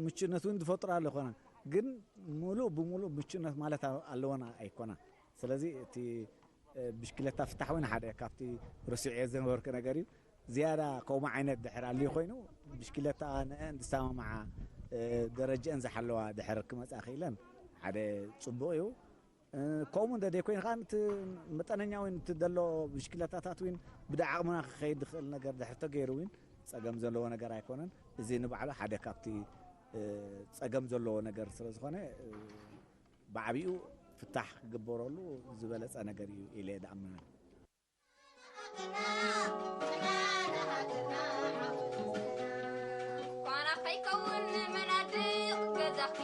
ምችነት እውን ዝፈጥሩ ኣሎ ኮነ ግን ሙሉእ ብሙሉእ ምችነት ማለት ኣለወና ኣይኮና ስለዚ እቲ ብሽክለታ ፍታሕ እውን ሓደ ካብቲ ርሱዕ እየ ዝነበርኩ ነገር እዩ ዝያዳ ከምኡ ዓይነት ድሕር ኣልዩ ኮይኑ ብሽክለታ ንአን ዝሰማማዓ ደረጃአን ዝሓለዋ ድሕር ክመፃ ክኢለን ሓደ ፅቡቅ እዩ ከምኡ እንተ ደይኮይኑ ከዓ እቲ መጠነኛ እውን እቲ ዘሎ ብሽክለታታት እውን ብዳ ዓቕምና ክኸይድ ዝኽእል ነገር ድሕር ተገይሩ እውን ፀገም ዘለዎ ነገር ኣይኮነን እዚ ንባዕሉ ሓደ ካብቲ ጸገም ዘለዎ ነገር ስለ ዝኾነ ብዓቢኡ ፍታሕ ክግበረሉ ዝበለጸ ነገር እዩ ኢለ ድኣምን። ፋና ከይከውን መናድቕ ገዛኺ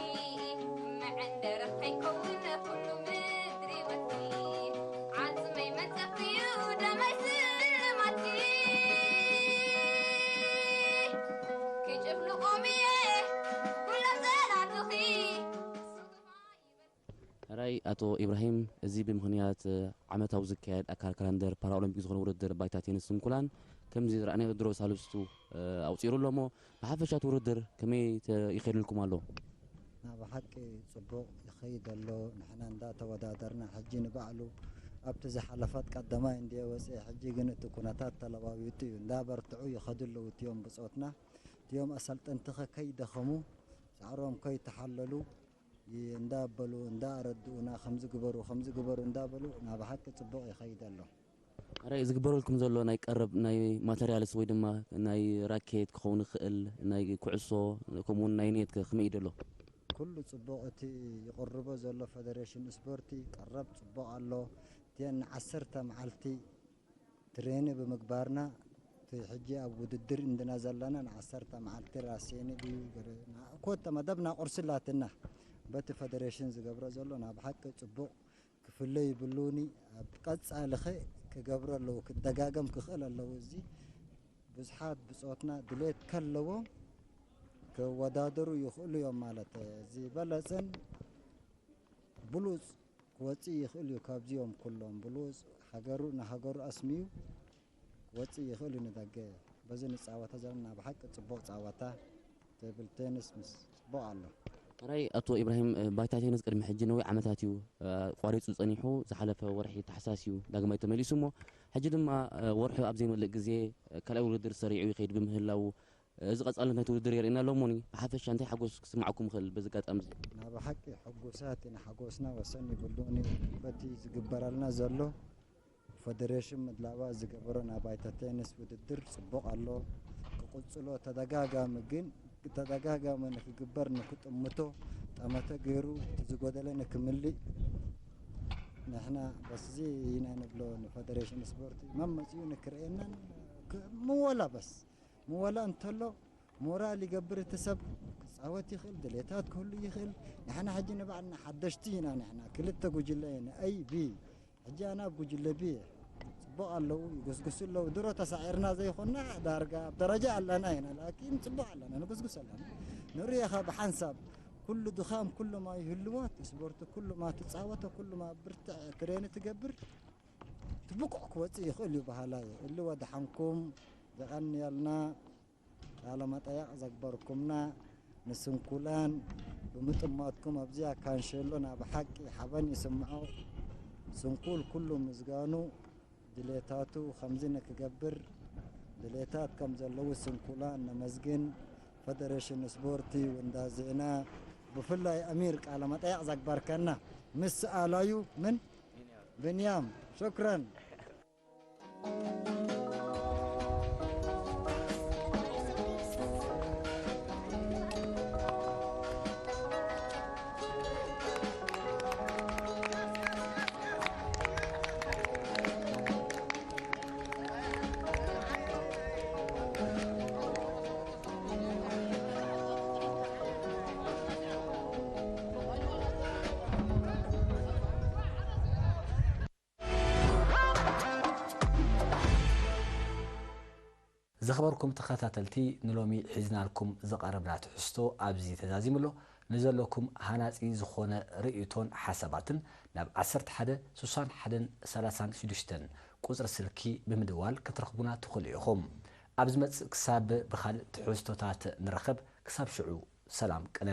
መዐንደረ ከይከውን ኩሉ ምድሪ በቲ ዓጽመይ መንጸፍክዩ ደመይ ስልማትኪ ክጭፍልቖም እየ ኩሎም ጸላእትኺ ራይ ኣቶ ኢብራሂም፣ እዚ ብምኽንያት ዓመታዊ ዝካየድ ኣካል ካላንደር ፓራኦሎምፒክ ዝኾነ ውድድር ባይታ ቴኒስ ስንኩላን ከምዚ ዝረኣናዮ ድሮ ሳልስቱ ኣውፂሩ ኣሎ እሞ ብሓፈሻ እቲ ውድድር ከመይ ይኸይድልኩም ኣሎ? ብሓቂ ፅቡቕ ይኸይድ ኣሎ። ንሕና እንዳተወዳደርና ሕጂ ንባዕሉ ኣብቲ ዝሓለፋት ቀዳማይ እንድየ ወፅየ። ሕጂ ግን እቲ ኩነታት ተለዋዊጡ እዩ። እንዳበርትዑ ይኸዱ ኣለዉ እቲኦም ብፆትና። እቲኦም ኣሰልጠንትኸ ከይደኸሙ ሳዕሮም ከይተሓለሉ እንዳበሉ እንዳኣረድኡና ከምዚ ግበሩ ከምዚ ግበሩ እንዳበሉ ናብ ሓቂ ፅቡቕ ይኸይድ ኣሎ። ራይ ዝግበረልኩም ዘሎ ናይ ቀረብ ናይ ማተርያልስ ወይ ድማ ናይ ራኬት ክኸውን ይኽእል ናይ ኩዕሶ ከምኡውን ናይ ኔት ከ ከመይ እዩ ደሎ? ኩሉ ፅቡቕ እቲ ይቕርቦ ዘሎ ፈደሬሽን ስፖርቲ ቀረብ ፅቡቕ ኣሎ። እቲአን ዓሰርተ መዓልቲ ትሬኒ ብምግባርና እቲ ሕጂ ኣብ ውድድር እንድና ዘለና ንዓሰርተ መዓልቲ ራሴኒ ድዩ ኮተ መደብና ቁርሲ ላትና በቲ ፈደሬሽን ዝገብሮ ዘሎ ናብ ሓቂ ፅቡቕ ክፍለ ይብሉኒ ኣብ ቀፃሊ ኸ ክገብሮ ኣለዉ ክደጋገም ክኽእል ኣለዉ እዚ ብዙሓት ብፆትና ድሌት ከለዎም ክወዳደሩ ይኽእሉ እዮም ማለት ዝበለፅን ብሉፅ ክወፅእ ይኽእል እዩ ካብዚኦም ኩሎም ብሉፅ ሃገሩ ንሃገሩ ኣስምዩ ክወፅእ ይኽእል እዩ ንደገ በዚ ንፃወተ ዘለና ብሓቂ ፅቡቕ ፃወታ ቴብል ቴኒስ ምስ ፅቡቕ ኣሎ ራይ ኣቶ ኢብራሂም ባይታ ቴኒስ ቅድሚ ሕጂ ነዊሕ ዓመታት እዩ ኣቋሪፁ ፀኒሑ ዝሓለፈ ወርሒ ታሕሳስ እዩ ዳግማይ ተመሊሱ እሞ ሕጂ ድማ ወርሑ ኣብ ዘይመልእ ግዜ ካልኣይ ውድድር ሰሪዑ ይኸይድ ብምህላው እዚ ቀፃልነት ናይቲ ውድድር የርእየና ኣሎ እሞኒ ብሓፈሻ እንታይ ሓጎስ ክስማዓኩም ይኽእል በዚ ኣጋጣሚ እዚ? ናብ ሓቂ ሕጉሳት ኢና ሓጎስና ወሰን ይብሉኒ በቲ ዝግበረልና ዘሎ ፈደሬሽን ምድላዋ ዝገበሮ ናይ ባይታ ቴኒስ ውድድር ፅቡቕ ኣሎ ክቕፅሎ ተደጋጋሚ ግን ተደጋጋሚ ንክግበር ንክጥምቶ ጠመተ ገይሩ እቲ ዝጎደለ ንክምልእ ንሕና በስዚ ኢና ንብሎ ንፈደሬሽን ስፖርቲ መመፅኡ ንክርእየናን ምወላ በስ ምወላ እንተሎ ሞራል ይገብር እቲ ሰብ ክፃወት ይኽእል ድሌታት ክህሉ ይኽእል ንሕና ሕጂ ንባዕልና ሓደሽቲ ኢና ንሕና ክልተ ጉጅለ ኢና A B ሕጂ ኣነ ኣብ ጉጅለ B እየ ፅቡቕ ኣለዉ ይጉስጉሱ ኣለዉ ድሮ ተሳዒርና ዘይኮና ዳርጋ ኣብ ደረጃ ኣለና ኢና ላኪን ፅቡቕ ኣለና ንጉስጉስ ኣለና ንርእኻ ብሓንሳብ ኩሉ ድኻም ኩሉማ ይህልዎ እቲ ስፖርት ኩሉማ ትፃወተ ኩሉማ ብርትዕ ትሬን ትገብር እቲ ብቁዕ ክወፅእ ይኽእል እዩ በሃላይ እሊ ወድሓንኩም የቐንየልና ቃለ መጠየቕ ዘግበርኩምና ንስንኩላን ብምጥማትኩም ኣብዚኣ ካንሸሎ ናብ ሓቂ ሓበን ይስምዖ ስንኩል ኩሉ ምዝጋኑ ድሌታቱ ከምዚ ንክገብር ድሌታት ከም ዘለዉ ስንኩላን ነመስግን ፈደሬሽን ስፖርቲ ውንዳ ዜና ብፍላይ ኣሚር ቃለ መጠየቕ ዘግበርከና ምስ ኣላዩ ምን ብንያም ሹክረን ዝኸበርኩም ተኸታተልቲ ንሎሚ ሒዝናልኩም ዝቐረብና ትሕዝቶ ኣብዚ ተዛዚሙ ኣሎ። ንዘለኩም ሃናጺ ዝኾነ ርእይቶን ሓሳባትን ናብ ዓሰርተ ሓደ ስሳን ሓደን ሰላሳን ሽዱሽተን ቁጽሪ ስልኪ ብምድዋል ክትረኽቡና ትኽእሉ ኢኹም። ኣብ ዝመጽእ ክሳብ ብኻልእ ትሕዝቶታት ንራኸብ ክሳብ ሽዑ ሰላም ቅነ።